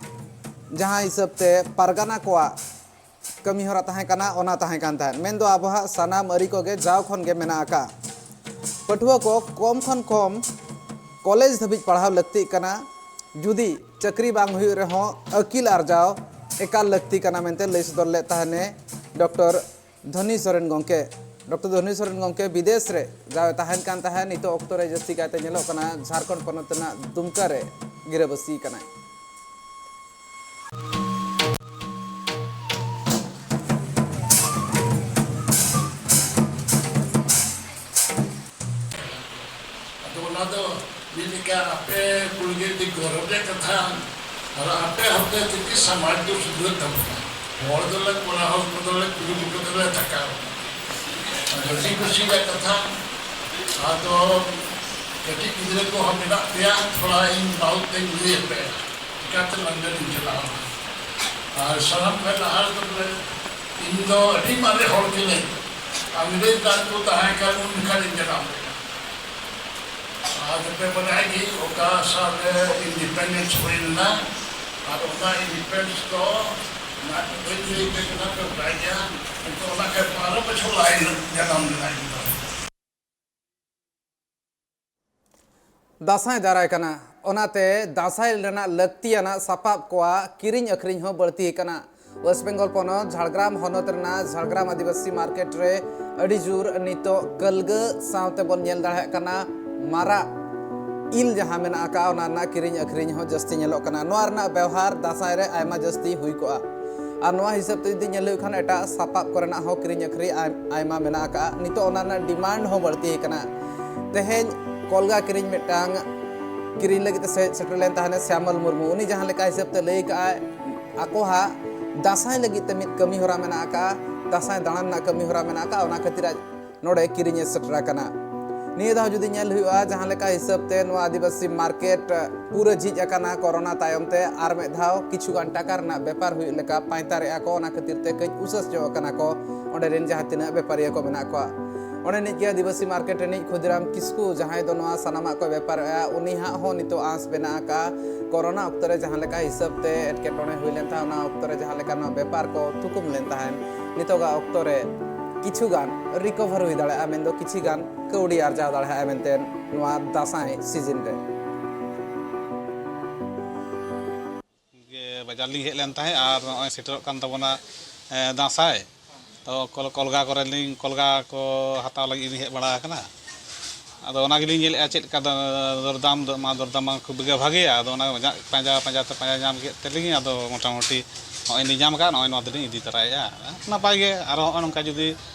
ᱡᱟᱦᱟᱸ ᱦᱤᱥᱟᱹᱵ ᱛᱮ ᱯᱟᱨᱜᱟᱱᱟ ᱠᱚᱣᱟᱜ ᱠᱟᱹᱢᱤ ᱦᱚᱨᱟ ᱛᱟᱦᱮᱸ ᱠᱟᱱᱟ, ᱚᱱᱟ ᱛᱟᱦᱮᱸ ᱠᱟᱱ ᱛᱟᱦᱮᱸᱫ᱾ ᱢᱮᱱᱫᱚ ᱟᱵᱚᱣᱟᱜ ᱥᱟᱱᱟᱢ ᱟᱹᱨᱤ ᱠᱚᱜᱮ ᱡᱟᱣ ᱠᱷᱚᱱ ᱜᱮ ᱢᱮᱱᱟᱜ ᱟᱠᱟᱫ᱾ ᱯᱟᱹᱴᱷᱩᱣᱟᱹ ᱠᱚ ᱠᱚᱢ ᱠᱷᱚᱱ ᱠᱚᱢ ᱠᱚᱞᱮᱡᱽ ᱫᱷᱟᱹᱵᱤᱡ ᱯᱟᱲᱦᱟᱣ ᱞᱟᱹᱠᱛᱤᱜ ᱠᱟᱱᱟ, ᱡᱩᱫᱤ ᱪᱟᱹᱠᱨᱤ ᱵᱟᱝ ᱦᱩᱭᱩᱜ ᱨᱮᱦᱚᱸ ᱟᱹᱠᱤᱞ ᱟᱨᱡᱟᱣ ᱮᱠᱟᱞ ᱞᱟᱹᱠᱛᱤ ᱠᱟᱱᱟ ᱢᱮᱱᱛᱮ ᱞᱟᱹᱭ ᱥᱚᱫᱚᱨ ᱞᱮᱫ ᱛᱟᱦᱮᱱᱮ ᱰᱚᱠᱴᱚᱨ ᱫᱷᱚᱱᱤ ᱥᱚᱨᱮᱱ ᱜᱚᱢᱠᱮ᱾ ᱰᱚᱠᱴᱚᱨ ᱫᱷᱚᱱᱤ ᱥᱚᱨᱮᱱ ᱜᱚᱢᱠᱮ ᱵᱤᱫᱮᱥ ᱨᱮ ᱡᱟᱣ ᱮ ᱛᱟᱦᱮᱱ ᱠᱟᱱ ᱛᱟᱦᱮᱸᱫ᱾ ᱱᱤᱛᱚᱜ ᱚᱠᱛᱚ ᱨᱮ ᱡᱟᱹᱥᱛᱤ ᱠᱟᱭᱛᱮ ᱧᱮᱞᱚᱜ ᱠᱟᱱᱟ, ᱡᱷᱟᱲᱠᱷᱚᱸᱰ ᱯᱚᱱᱚᱛ ᱨᱮᱱᱟᱜ ᱫᱩᱢᱠᱟ ᱨᱮ ᱜᱤᱨᱟᱹᱵᱟᱹᱥᱤ ᱠᱟᱱᱟᱭ᱾ ᱟᱫᱚ ᱚᱱᱟ ᱫᱚ ᱢᱤᱫ ᱞᱮᱠᱟ ᱟᱯᱮ ᱠᱚ ᱞᱟᱹᱜᱤᱫ ᱟᱹᱰᱤ ᱜᱚᱨᱚᱵᱽ ᱨᱮᱭᱟᱜ ᱠᱟᱛᱷᱟ᱾ ᱟᱨ ᱟᱯᱮ ᱦᱚᱛᱮ ᱛᱮᱜᱮ ᱥᱚᱢᱟᱡᱽ ᱫᱚ ᱥᱩᱫᱷᱟᱹᱨ ᱛᱟᱵᱚᱱᱟ᱾ ᱦᱚᱲ ᱫᱚᱞᱮ, ᱠᱚᱲᱟ ᱦᱚᱲ ᱠᱚᱫᱚᱞᱮ, ᱠᱩᱲᱤ ᱦᱚᱯᱚᱱ ᱠᱚᱫᱚᱞᱮ ᱛᱷᱟᱠᱟᱣ᱾ ᱟᱨ ᱟᱹᱰᱤ ᱠᱩᱥᱤ ᱨᱮᱭᱟᱜ ᱠᱟᱛᱷᱟ᱾ ᱟᱫᱚ ᱠᱟᱹᱴᱤᱡ ᱜᱤᱫᱽᱨᱟᱹ ᱠᱚᱦᱚᱸ ᱢᱮᱱᱟᱜ ᱯᱮᱭᱟ, ᱛᱷᱚᱲᱟ ᱤᱧ ᱵᱟᱵᱚᱫ ᱛᱮᱧ ᱞᱟᱹᱭ ᱟᱯᱮᱭᱟ, ᱪᱤᱠᱟᱹᱛᱮ ᱞᱚᱱᱰᱚᱱ ᱤᱧ ᱪᱟᱞᱟᱣ ᱞᱮᱱᱟ᱾ ᱟᱨ ᱥᱟᱱᱟᱢ ᱠᱷᱚᱱ ᱞᱟᱦᱟ ᱨᱮᱫᱚ ᱵᱚᱞᱮ ᱤᱧ ᱫᱚ ᱟᱹᱰᱤ ᱢᱟᱨᱮ ᱦᱚᱲ ᱠᱟᱹᱱᱟᱹᱧ᱾ ᱤᱝᱨᱮᱡᱽ ᱫᱟᱜ ᱠᱚ ᱛᱟᱦᱮᱸ ᱠᱟᱱ ᱩᱱ ᱡᱚᱠᱷᱟᱱ ᱤᱧ ᱡᱟᱱᱟᱢ ᱞᱮᱱᱟ᱾ ᱟᱨ ᱟᱯᱮ ᱵᱟᱰᱟᱭ ᱜᱮ ᱚᱠᱟ ᱥᱟᱞ ᱨᱮ ᱤᱱᱰᱤᱯᱮᱱᱰᱮᱱᱥ ᱦᱩᱭ ᱞᱮᱱᱟ, ᱟᱨ ᱚᱱᱟ ᱤᱱᱰᱤᱯᱮᱱᱰᱮᱱᱥ ᱫᱚ ᱚᱱᱟ ᱠᱚ ᱵᱟᱹᱧ ᱞᱟᱹᱭ ᱟᱯᱮ ᱠᱟᱱᱟ, ᱯᱮ ᱵᱟᱲᱟᱭ ᱜᱮᱭᱟ᱾ ᱱᱤᱛᱚᱜ ᱚᱱᱟ ᱠᱷᱟᱡ ᱵᱟᱨᱚ ᱵᱚᱪᱷᱚᱨ ᱞᱟᱦᱟᱧ ᱡᱟᱱᱟᱢ ᱞᱮᱱᱟ ᱤᱧ ᱫᱚ᱾ ᱫᱟᱸᱥᱟᱭ ᱫᱟᱨᱟᱭ ᱠᱟᱱᱟ, ᱚᱱᱟᱛᱮ ᱫᱟᱸᱥᱟᱭ ᱨᱮᱱᱟᱜ ᱞᱟᱹᱠᱛᱤᱭᱟᱱᱟᱜ ᱥᱟᱯᱟᱵ ᱠᱚᱣᱟᱜ ᱠᱤᱨᱤᱧ ᱟᱹᱠᱷᱨᱤᱧ ᱦᱚᱸ ᱵᱟᱹᱲᱛᱤ ᱟᱠᱟᱱᱟ᱾ ᱳᱭᱮᱥᱴ ᱵᱮᱝᱜᱚᱞ ᱯᱚᱱᱚᱛ ᱡᱷᱟᱲᱜᱨᱟᱢ ᱦᱚᱱᱚᱛ ᱨᱮᱱᱟᱜ ᱡᱷᱟᱲᱜᱨᱟᱢ ᱟᱹᱫᱤᱵᱟᱹᱥᱤ ᱢᱟᱨᱠᱮᱴ ᱨᱮ ᱟᱹᱰᱤ ᱡᱳᱨ ᱱᱤᱛᱚᱜ ᱠᱟᱹᱞᱜᱟᱹ ᱥᱟᱶᱛᱮ ᱵᱚᱱ ᱧᱮᱞ ᱫᱟᱲᱮᱭᱟᱜ ᱠᱟᱱᱟ ᱢᱟᱨᱟᱜ ᱤᱞ ᱡᱟᱦᱟᱸ ᱢᱮᱱᱟᱜ ᱟᱠᱟᱫ, ᱚᱱᱟ ᱨᱮᱱᱟᱜ ᱠᱤᱨᱤᱧ ᱟᱹᱠᱷᱨᱤᱧ ᱦᱚᱸ ᱡᱟᱹᱥᱛᱤ ᱧᱮᱞᱚᱜ ᱠᱟᱱᱟ᱾ ᱱᱚᱣᱟ ᱨᱮᱱᱟᱜ ᱵᱮᱣᱦᱟᱨ ᱫᱟᱸᱥᱟᱭ ᱨᱮ ᱟᱭᱢᱟ ᱡᱟᱹᱥᱛᱤ ᱦᱩᱭ ᱠᱚᱜᱼᱟ᱾ ᱟᱨ ᱱᱚᱣᱟ ᱦᱤᱥᱟᱹᱵ ᱛᱮ ᱡᱩᱫᱤ ᱧᱮᱞ ᱦᱩᱭᱩᱜ ᱠᱷᱟᱱ, ᱮᱴᱟᱜ ᱥᱟᱯᱟᱵ ᱠᱚᱨᱮᱱᱟᱜ ᱦᱚᱸ ᱠᱤᱨᱤᱧ ᱟᱹᱠᱷᱨᱤᱧ ᱟᱭ-, ᱟᱭᱢᱟ ᱢᱮᱱᱟᱜ ᱟᱠᱟᱫᱼᱟ᱾ ᱱᱤᱛᱚᱜ ᱚᱱᱟ ᱨᱮᱱᱟᱜ ᱰᱤᱢᱟᱱᱰ ᱦᱚᱸ ᱵᱟᱹᱲᱛᱤ ᱟᱠᱟᱱᱟ᱾ ᱛᱮᱦᱮᱧ ᱠᱚᱞᱜᱟ ᱠᱤᱨᱤᱧ ᱢᱤᱫᱴᱟᱝ ᱠᱤᱨᱤᱧ ᱞᱟᱹᱜᱤᱫ ᱛᱮ ᱥᱮ-, ᱥᱮᱴᱮᱨ ᱞᱮᱱ ᱛᱟᱦᱮᱱᱟ ᱥᱭᱟᱢᱚᱞ ᱢᱩᱨᱢᱩ᱾ ᱩᱱᱤ ᱡᱟᱦᱟᱸ ᱞᱮᱠᱟ ᱦᱤᱥᱟᱹᱵ ᱛᱮ ᱞᱟᱹᱭ ᱟᱠᱟᱫᱼᱟᱭ, ᱟᱠᱚᱣᱟᱜ ᱫᱟᱸᱥᱟᱭ ᱞᱟᱹᱜᱤᱫ ᱛᱮ ᱢᱤᱫ ᱠᱟᱹᱢᱤ ᱦᱚᱨᱟ ᱢᱮᱱᱟᱜ ᱟᱠᱟᱫᱼᱟ, ᱫᱟᱸᱥᱟᱭ ᱫᱟᱬᱟᱱ ᱨᱮᱱᱟᱜ ᱠᱟᱹᱢᱤ ᱦᱚᱨᱟ ᱢᱮᱱᱟᱜ ᱟᱠᱟᱫᱼᱟ, ᱚᱱᱟ ᱠᱷᱟᱹᱛᱤᱨ ᱟᱡ ᱱᱚᱰᱮ ᱠᱤᱨᱤᱧ ᱮ ᱥᱮᱴᱮᱨ ᱟᱠᱟᱱᱟ᱾ ᱱᱤᱭᱟᱹ ᱫᱷᱟᱣ ᱡᱩᱫᱤ ᱧᱮᱞ ᱦᱩᱭᱩᱜᱼᱟ, ᱡᱟᱦᱟᱸ ᱞᱮᱠᱟ ᱦᱤᱥᱟᱹᱵ ᱛᱮ ᱱᱚᱣᱟ ᱟᱹᱫᱤᱵᱟᱹᱥᱤ ᱢᱟᱨᱠᱮᱴ ᱯᱩᱨᱟᱹ ᱡᱷᱤᱡ ᱟᱠᱟᱱᱟ ᱠᱚᱨᱳᱱᱟ ᱛᱟᱭᱚᱢ ᱛᱮ, ᱟᱨ ᱢᱤᱫ ᱫᱷᱟᱣ ᱠᱤᱪᱷᱩ ᱜᱟᱱ ᱴᱟᱠᱟ ᱨᱮᱱᱟᱜ ᱵᱮᱯᱟᱨ ᱦᱩᱭᱩᱜ ᱞᱮᱠᱟ ᱯᱟᱸᱭᱛᱟᱨᱮᱜᱼᱟ ᱠᱚ, ᱚᱱᱟ ᱠᱷᱟᱹᱛᱤᱨ ᱛᱮ ᱠᱟᱹᱡ ᱩᱥᱟᱹᱥ ᱧᱚᱜ ᱟᱠᱟᱱᱟ ᱠᱚ ᱚᱸᱰᱮ ᱨᱮᱱ ᱡᱟᱦᱟᱸ ᱛᱤᱱᱟᱹᱜ ᱵᱮᱯᱟᱨᱤᱭᱟᱹ ᱠᱚ ᱢᱮᱱᱟᱜ ᱠᱚᱣᱟ᱾ ᱚᱸᱰᱮ ᱱᱤᱡ ᱜᱮ ᱟᱹᱫᱤᱵᱟᱹᱥᱤ ᱢᱟᱨᱠᱮᱴ ᱨᱤᱱᱤᱡ ᱠᱷᱩᱫᱤᱨᱟᱢ ᱠᱤᱥᱠᱩ, ᱡᱟᱦᱟᱸᱭ ᱫᱚ ᱱᱚᱣᱟ ᱥᱟᱱᱟᱢᱟᱜ ᱠᱚ ᱵᱮᱯᱟᱨᱮᱜᱼᱟ, ᱩᱱᱤ ᱦᱟᱸᱜ ᱦᱚᱸ ᱱᱤᱛᱚᱜ ᱟᱸᱥ ᱢᱮᱱᱟᱜ ᱟᱠᱟᱫᱼᱟ᱾ ᱠᱚᱨᱳᱱᱟ ᱚᱠᱛᱚ ᱨᱮ ᱡᱟᱦᱟᱸ ᱞᱮᱠᱟ ᱦᱤᱥᱟᱹᱵ ᱛᱮ ᱮᱴᱠᱮᱴᱚᱬᱮ ᱦᱩᱭ ᱞᱮᱱ ᱛᱟᱦᱮᱸᱫ, ᱚᱱᱟ ᱚᱠᱛᱚ ᱨᱮ ᱡᱟᱦᱟᱸ ᱞᱮᱠᱟ ᱱᱚᱣᱟ ᱵᱮᱯᱟᱨ ᱠᱚ ᱛᱷᱩᱠᱩᱢ ᱞᱮᱱ ᱛᱟᱦᱮᱸᱫ, ᱱᱤᱛᱚᱜᱟᱜ ᱚᱠᱛᱚ ᱨᱮ ᱠᱤᱪᱷᱩ ᱜᱟᱱ ᱨᱤᱠᱚᱵᱷᱟᱨ ᱦᱩᱭ ᱫᱟᱲᱮᱭᱟᱜᱼᱟ, ᱢᱮᱱᱫᱚ ᱠᱤᱪᱷᱩ ᱜᱟᱱ ᱠᱟᱹᱣᱰᱤ ᱟᱨᱡᱟᱣ ᱫᱟᱲᱮᱭᱟᱜᱼᱟ ᱢᱮᱱᱛᱮ ᱱᱚᱣᱟ ᱫᱟᱸᱥᱟᱭ ᱥᱤᱡᱤᱱ ᱨᱮ᱾ ᱜᱮ ᱵᱟᱡᱟᱨ ᱞᱤᱧ ᱦᱮᱡ ᱞᱮᱱ ᱛᱟᱦᱮᱸᱫ ᱟᱨ ᱱᱚᱜᱼᱚᱭ ᱥᱮᱴᱮᱨᱚᱜ ᱠᱟᱱ ᱛᱟᱵᱚᱱᱟ, ᱮ, ᱫᱟᱸᱥᱟᱭ᱾ ᱛᱚ ᱠᱚᱞ-, ᱠᱚᱞᱜᱟ ᱠᱚᱨᱮ ᱞᱤᱧ, ᱠᱚᱞᱜᱟ ᱠᱚ ᱦᱟᱛᱟᱣ ᱞᱟᱹᱜᱤᱫ ᱞᱤᱧ ᱦᱮᱡ ᱵᱟᱲᱟ ᱟᱠᱟᱱᱟ᱾ ᱟᱫᱚ ᱚᱱᱟ ᱜᱮᱞᱤᱧ ᱧᱮᱞᱮᱫᱼᱟ ᱪᱮᱫ ᱞᱮᱠᱟ ᱫᱚ-, ᱫᱚᱨᱫᱟᱢ ᱫᱚ, ᱢᱟ ᱫᱚᱨᱫᱟᱢ ᱢᱟ ᱠᱷᱩᱵ ᱜᱮ ᱵᱷᱟᱜᱮᱭᱟ᱾ ᱟᱫᱚ ᱚᱱᱟ ᱯᱟᱸᱡᱟ, ᱯᱟᱸᱡᱟ ᱛᱮ ᱯᱟᱸᱡᱟ ᱧᱟᱢ ᱠᱮᱫ ᱛᱮᱞᱤᱧ ᱟᱫᱚ ᱢᱚᱴᱟᱢᱩᱴᱤ ᱱᱚᱜᱼᱚᱭ ᱞᱤᱧ ᱧᱟᱢ ᱟᱠᱟᱫ, ᱱᱚᱜᱼᱚᱭ ᱱᱚᱣᱟ ᱫᱚᱞᱤᱧ ᱤᱫᱤ ᱛᱚᱨᱟᱭᱮᱫᱼᱟ᱾ ᱱᱟᱯᱟᱭ ᱜᱮ, ᱟᱨᱚ ᱱᱚᱜᱼᱚᱭ ᱱᱚᱝᱠᱟ ᱡᱩᱫᱤ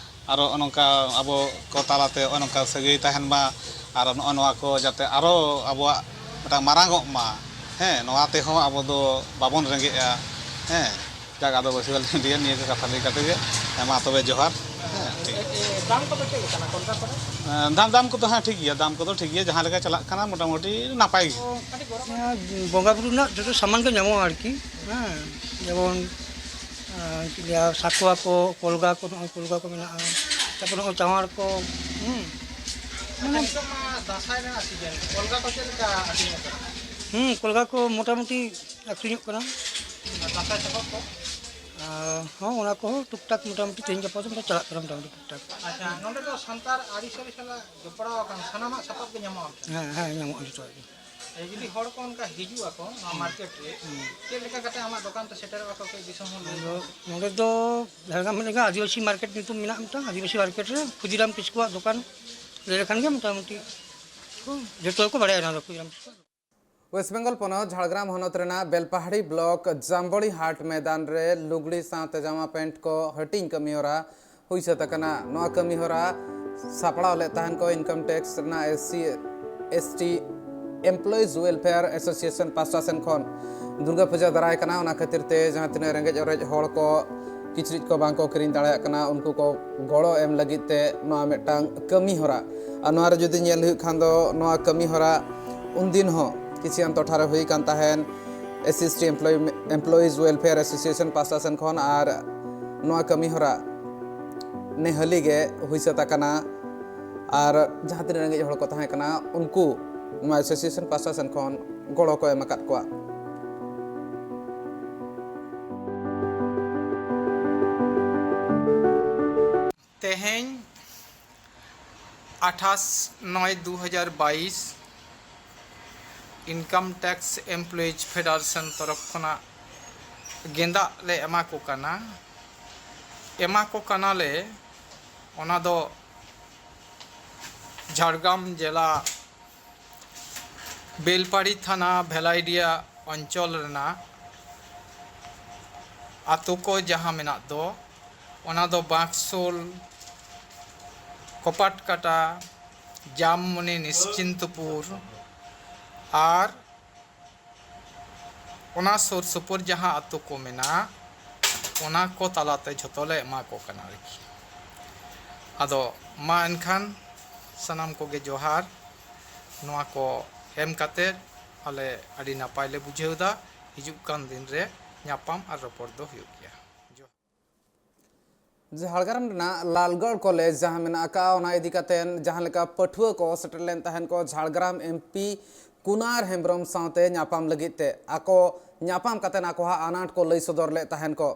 ᱟᱨᱚ ᱱᱚᱝᱠᱟ ᱟᱵᱚ ᱠᱚ ᱛᱟᱞᱟᱛᱮ ᱱᱚᱜᱼᱚᱭ ᱱᱚᱝᱠᱟ ᱥᱟᱹᱜᱟᱹᱭ ᱛᱟᱦᱮᱱ ᱢᱟ, ᱟᱨ ᱱᱚᱜᱼᱚᱭ ᱱᱚᱣᱟ ᱠᱚ ᱡᱟᱛᱮ ᱟᱨᱚ ᱟᱵᱚᱣᱟᱜ ᱢᱤᱫᱴᱟᱝ ᱢᱟᱨᱟᱝᱚᱜ ᱢᱟ, ᱦᱮᱸ, ᱱᱚᱣᱟ ᱛᱮᱦᱚᱸ ᱟᱵᱚ ᱫᱚ ᱵᱟᱵᱚᱱ ᱨᱮᱸᱜᱮᱡᱼᱟ, ᱦᱮᱸ᱾ ᱡᱟᱠ, ᱟᱫᱚ ᱵᱮᱥᱤ ᱵᱟᱞᱤᱧ ᱞᱟᱹᱭᱟ, ᱱᱤᱭᱟᱹ ᱠᱚ ᱠᱟᱛᱷᱟ ᱞᱟᱹᱭ ᱠᱟᱛᱮ ᱜᱮ, ᱦᱮᱸ, ᱢᱟ ᱛᱚᱵᱮ ᱡᱚᱦᱟᱨ᱾ ᱦᱮᱸ, ᱴᱷᱤᱠ᱾ ᱮ, ᱮ, ᱫᱟᱢ ᱠᱚᱫᱚ ᱪᱮᱫ ᱞᱮᱠᱟᱱᱟ ᱠᱚᱞᱠᱟ ᱠᱚᱨᱮ? ᱮᱸ, ᱫᱟᱢ, ᱫᱟᱢ ᱠᱚᱫᱚ, ᱦᱮᱸ, ᱴᱷᱤᱠ ᱜᱮᱭᱟ, ᱫᱟᱢ ᱠᱚᱫᱚ ᱴᱷᱤᱠ ᱜᱮᱭᱟ, ᱡᱟᱦᱟᱸ ᱞᱮᱠᱟ ᱪᱟᱞᱟᱜ ᱠᱟᱱᱟ ᱢᱚᱴᱟᱢᱩᱴᱤ ᱱᱟᱯᱟᱭ ᱜᱮ᱾ ᱦᱮᱸ, ᱵᱚᱸᱜᱟ ᱵᱩᱨᱩ ᱨᱮᱱᱟᱜ ᱡᱚᱛᱚ ᱥᱟᱢᱟᱱ ᱜᱮ ᱧᱟᱢᱚᱜᱼᱟ ᱟᱨᱠᱤ, ᱦᱮᱸ, ᱡᱮᱢᱚᱱ, ᱟᱸ, ᱪᱮᱫ ᱞᱟᱹᱭᱟ, ᱥᱟᱠᱣᱟ ᱠᱚ, ᱠᱚᱞᱜᱟ ᱠᱚ, ᱱᱚᱜᱼᱚᱭ ᱠᱚᱞᱜᱟ ᱠᱚ ᱢᱮᱱᱟᱜᱼᱟ, ᱛᱟᱨᱯᱚᱨ ᱱᱚᱜᱼᱚᱭ ᱪᱟᱶᱟᱨ ᱠᱚ, ᱦᱩᱸ᱾ ᱟᱪᱪᱷᱟ, ᱱᱤᱛᱚᱜ ᱢᱟ ᱫᱟᱸᱥᱟᱭ ᱨᱮᱱᱟᱜ ᱥᱤᱡᱮᱱ, ᱠᱚᱞᱜᱟ ᱠᱚ ᱪᱮᱫ ᱞᱮᱠᱟ ᱟᱹᱠᱷᱨᱤᱧᱚᱜ ᱠᱟᱱᱟ? ᱦᱩᱸ, ᱠᱚᱞᱜᱟ ᱠᱚ ᱢᱚᱴᱟᱢᱩᱴᱤ ᱟᱹᱠᱷᱨᱤᱧᱚᱜ ᱠᱟᱱᱟ᱾ ᱟᱨ ᱫᱟᱸᱥᱟᱭ ᱥᱟᱯᱟᱵ ᱠᱚ? ᱟᱨ ᱦᱚᱸ, ᱚᱱᱟ ᱠᱚᱦᱚᱸ ᱴᱩᱠ ᱴᱟᱠ ᱢᱚᱴᱟᱢᱩᱴᱤ ᱛᱮᱦᱮᱧ ᱜᱟᱯᱟ ᱫᱚ ᱪᱟᱞᱟᱜ ᱠᱟᱱᱟ ᱢᱚᱴᱟᱢᱩᱴᱤ ᱴᱩᱠ ᱴᱟᱠ᱾ ᱟᱪᱪᱷᱟ, ᱱᱚᱰᱮ ᱫᱚ ᱥᱟᱱᱛᱟᱲ ᱟᱹᱨᱤᱪᱟᱹᱞᱤ ᱥᱟᱞᱟᱜ ᱡᱚᱯᱲᱟᱣ ᱟᱠᱟᱱ ᱥᱟᱱᱟᱢᱟᱜ ᱥᱟᱯᱟᱵ ᱜᱮ ᱧᱟᱢᱚᱜᱼᱟ ᱚᱱᱛᱮ? ᱦᱮᱸ, ᱦᱮᱸ, ᱧᱟᱢᱚᱜᱼᱟ ᱡᱚᱛᱚᱣᱟᱜ ᱜᱮ᱾ ᱡᱩᱫᱤ ᱦᱚᱲ ᱠᱚ ᱚᱱᱠᱟ ᱦᱤᱡᱩᱜ ᱟᱠᱚ ᱱᱚᱣᱟ ᱢᱟᱨᱠᱮᱴ ᱨᱮ, ᱦᱩᱸ᱾ ᱪᱮᱫ ᱞᱮᱠᱟ ᱠᱟᱛᱮ ᱟᱢᱟᱜ ᱫᱚᱠᱟᱱ ᱛᱮ ᱥᱮᱴᱮᱨᱚᱜᱼᱟ ᱠᱚ, ᱠᱟᱹᱡ ᱫᱤᱥᱚᱢ ᱦᱚᱲ ᱞᱟᱹᱭ ᱟᱫᱚ ᱢᱮ᱾ ᱱᱚᱰᱮ ᱫᱚ ᱡᱷᱟᱲᱜᱨᱟᱢ ᱦᱮᱡ ᱞᱮᱱᱠᱷᱟᱱ ᱟᱹᱫᱤᱵᱟᱹᱥᱤ ᱢᱟᱨᱠᱮᱴ ᱧᱩᱛᱩᱢ ᱢᱮᱱᱟᱜᱼᱟ ᱢᱤᱫᱴᱟᱝ, ᱟᱹᱫᱤᱵᱟᱹᱥᱤ ᱢᱟᱨᱠᱮᱴ ᱨᱮ ᱠᱷᱩᱫᱤᱨᱟᱢ ᱠᱤᱥᱠᱩᱣᱟᱜ ᱫᱚᱠᱟᱱ ᱞᱟᱹᱭ ᱞᱮᱠᱷᱟᱱ ᱜᱮ ᱢᱚᱴᱟᱢᱩᱴᱤ ᱠᱚ, ᱡᱚᱛᱚ ᱜᱮᱠᱚ ᱵᱟᱲᱟᱭᱟ ᱚᱱᱟ ᱫᱚ ᱠᱷᱩᱫᱤᱨᱟᱢ ᱠᱤᱥᱠᱩᱣᱟᱜ᱾ ᱳᱭᱮᱥᱴ ᱵᱮᱝᱜᱚᱞ ᱯᱚᱱᱚᱛ ᱡᱷᱟᱲᱜᱨᱟᱢ ᱦᱚᱱᱚᱛ ᱨᱮᱱᱟᱜ ᱵᱮᱞᱯᱟᱦᱟᱲᱤ ᱵᱞᱚᱠ ᱡᱟᱢᱵᱚᱲᱤ ᱦᱟᱴ ᱢᱮᱫᱟᱱ ᱨᱮ ᱞᱩᱜᱽᱲᱤ ᱥᱟᱶᱛᱮ ᱡᱟᱢᱟ ᱯᱮᱱᱴ ᱠᱚ ᱦᱟᱹᱴᱤᱧ ᱠᱟᱹᱢᱤᱦᱚᱨᱟ ᱦᱩᱭ ᱥᱟᱹᱛ ᱟᱠᱟᱱᱟ᱾ ᱱᱚᱣᱟ ᱠᱟᱹᱢᱤᱦᱚᱨᱟ ᱥᱟᱯᱲᱟᱣ ᱞᱮᱫ ᱛᱟᱦᱮᱱ ᱠᱚ ᱤᱱᱠᱟᱢ ᱴᱮᱠᱥ ᱨᱮᱱᱟᱜ S C S T employees welfare association ᱯᱟᱥᱴᱟ ᱥᱮᱱ ᱠᱷᱚᱱ ᱫᱩᱨᱜᱟᱹ ᱯᱩᱡᱟᱹ ᱫᱟᱨᱟᱭ ᱠᱟᱱᱟ, ᱚᱱᱟ ᱠᱷᱟᱹᱛᱤᱨ ᱛᱮ ᱡᱟᱦᱟᱸ ᱛᱤᱱᱟᱹᱜ ᱨᱮᱸᱜᱮᱡ ᱚᱨᱮᱡ ᱦᱚᱲ ᱠᱚ ᱠᱤᱪᱨᱤᱡ ᱠᱚ ᱵᱟᱝ ᱠᱚ ᱠᱤᱨᱤᱧ ᱫᱟᱲᱮᱭᱟᱜ ᱠᱟᱱᱟ, ᱩᱱᱠᱩ ᱠᱚ ᱜᱚᱲᱚ ᱮᱢ ᱞᱟᱹᱜᱤᱫ ᱛᱮ ᱱᱚᱣᱟ ᱢᱤᱫᱴᱟᱝ ᱠᱟᱹᱢᱤ ᱦᱚᱨᱟ᱾ ᱟᱨ ᱱᱚᱣᱟ ᱨᱮ ᱡᱩᱫᱤ ᱧᱮᱞ ᱦᱩᱭᱩᱜ ᱠᱷᱟᱱ ᱫᱚ, ᱱᱚᱣᱟ ᱠᱟᱹᱢᱤ ᱦᱚᱨᱟ ᱩᱱᱫᱤᱱ ᱦᱚᱸ ᱠᱤᱪᱷᱩᱜᱟᱱ ᱴᱚᱴᱷᱟ ᱨᱮ ᱦᱩᱭ ᱠᱟᱱ ᱛᱟᱦᱮᱸᱱ, S C S T employee, employees welfare association ᱯᱟᱥᱴᱟ ᱥᱮᱱ ᱠᱷᱚᱱ, ᱟᱨ ᱱᱚᱣᱟ ᱠᱟᱹᱢᱤ ᱦᱚᱨᱟ ᱱᱮ ᱦᱟᱹᱞᱤ ᱜᱮ ᱦᱩᱭ ᱥᱟᱹᱛ ᱟᱠᱟᱱᱟ᱾ ᱟᱨ ᱡᱟᱦᱟᱸ ᱛᱤᱱᱟᱹᱜ ᱨᱮᱸᱜᱮᱡ ᱦᱚᱲ ᱠᱚ ᱛᱟᱦᱮᱸ ᱠᱟᱱᱟ, ᱩᱱᱠᱩ ᱱᱚᱣᱟ ᱮᱥᱳᱥᱤᱭᱮᱥᱚᱱ ᱯᱟᱥᱴᱟ ᱥᱮᱱ ᱠᱷᱚᱱ ᱜᱚᱲᱚ ᱠᱚ ᱮᱢ ᱟᱠᱟᱫ ᱠᱚᱣᱟ᱾ ᱛᱮᱦᱮᱧ ᱟᱴᱷᱟᱥ ᱱᱚᱭ ᱫᱩ ᱦᱟᱡᱟᱨ ᱵᱟᱭᱤᱥ ᱤᱱᱠᱟᱢ ᱴᱮᱠᱥ ᱮᱢᱯᱞᱚᱭᱤᱡᱽ ᱯᱷᱮᱰᱟᱨᱮᱥᱚᱱ ᱛᱚᱨᱚᱯ ᱠᱷᱚᱱᱟᱜ ᱜᱮᱸᱫᱟᱜ ᱞᱮ ᱮᱢᱟ ᱠᱚ ᱠᱟᱱᱟ᱾ ᱮᱢᱟ ᱠᱚ ᱠᱟᱱᱟᱞᱮ, ᱚᱱᱟ ᱫᱚ ᱡᱷᱟᱲᱜᱨᱟᱢ ᱡᱮᱞᱟ ᱵᱮᱞᱯᱟᱦᱟᱲᱤ ᱛᱷᱟᱱᱟ ᱵᱷᱮᱞᱟᱭᱰᱤᱦᱟ ᱚᱧᱪᱚᱞ ᱨᱮᱱᱟᱜ ᱟᱛᱳ ᱠᱚ ᱡᱟᱦᱟᱸ ᱢᱮᱱᱟᱜ ᱫᱚ, ᱚᱱᱟ ᱫᱚ ᱵᱟᱸᱠᱥᱳᱞ, ᱠᱚᱯᱟᱴᱠᱟᱴᱟ, ᱡᱟᱢᱢᱚᱱᱤ, ᱱᱤᱥᱪᱤᱱᱛᱚᱯᱩᱨ ᱟᱨ ᱚᱱᱟ ᱥᱩᱨ ᱥᱩᱯᱩᱨ ᱡᱟᱦᱟᱸ ᱟᱛᱳ ᱠᱚ ᱢᱮᱱᱟᱜ, ᱚᱱᱟ ᱠᱚ ᱛᱟᱞᱟᱛᱮ ᱡᱷᱚᱛᱚ ᱞᱮ ᱮᱢᱟ ᱠᱚ ᱠᱟᱱᱟ ᱟᱨᱠᱤ᱾ ᱟᱫᱚ ᱢᱟ ᱮᱱᱠᱷᱟᱱ ᱥᱟᱱᱟᱢ ᱠᱚᱜᱮ ᱡᱚᱦᱟᱨ᱾ ᱱᱚᱣᱟ ᱠᱚ ᱮᱢ ᱠᱟᱛᱮ ᱟᱞᱮ ᱟᱹᱰᱤ ᱱᱟᱯᱟᱭ ᱞᱮ ᱵᱩᱡᱷᱟᱹᱣ ᱮᱫᱟ᱾ ᱦᱤᱡᱩᱜ ᱠᱟᱱ ᱫᱤᱱ ᱨᱮ ᱧᱟᱯᱟᱢ ᱟᱨ ᱨᱚᱯᱚᱲ ᱫᱚ ᱦᱩᱭᱩᱜ ᱜᱮᱭᱟ᱾ ᱡᱚᱦᱟᱨ᱾ ᱡᱷᱟᱲᱜᱨᱟᱢ ᱨᱮᱱᱟᱜ ᱞᱟᱞᱜᱚᱲ ᱠᱚᱞᱮᱡᱽ ᱡᱟᱦᱟᱸ ᱢᱮᱱᱟᱜ ᱟᱠᱟᱫᱼᱟ, ᱚᱱᱟ ᱤᱫᱤ ᱠᱟᱛᱮ ᱡᱟᱦᱟᱸ ᱞᱮᱠᱟ ᱯᱟᱹᱴᱷᱩᱣᱟᱹ ᱠᱚ ᱥᱮᱴᱮᱨ ᱞᱮᱱ ᱛᱟᱦᱮᱱ ᱠᱚ ᱡᱷᱟᱲᱜᱨᱟᱢ ᱮᱢ ᱯᱤ ᱠᱩᱱᱟᱨ ᱦᱮᱢᱵᱨᱚᱢ ᱥᱟᱶᱛᱮ ᱧᱟᱯᱟᱢ ᱞᱟᱹᱜᱤᱫ ᱛᱮ, ᱟᱠᱚ ᱧᱟᱯᱟᱢ ᱠᱟᱛᱮ ᱟᱠᱚᱣᱟᱜ ᱟᱱᱟᱴ ᱠᱚ ᱞᱟᱹᱭ ᱥᱚᱫᱚᱨ ᱞᱮᱫ ᱛᱟᱦᱮᱱ ᱠᱚ᱾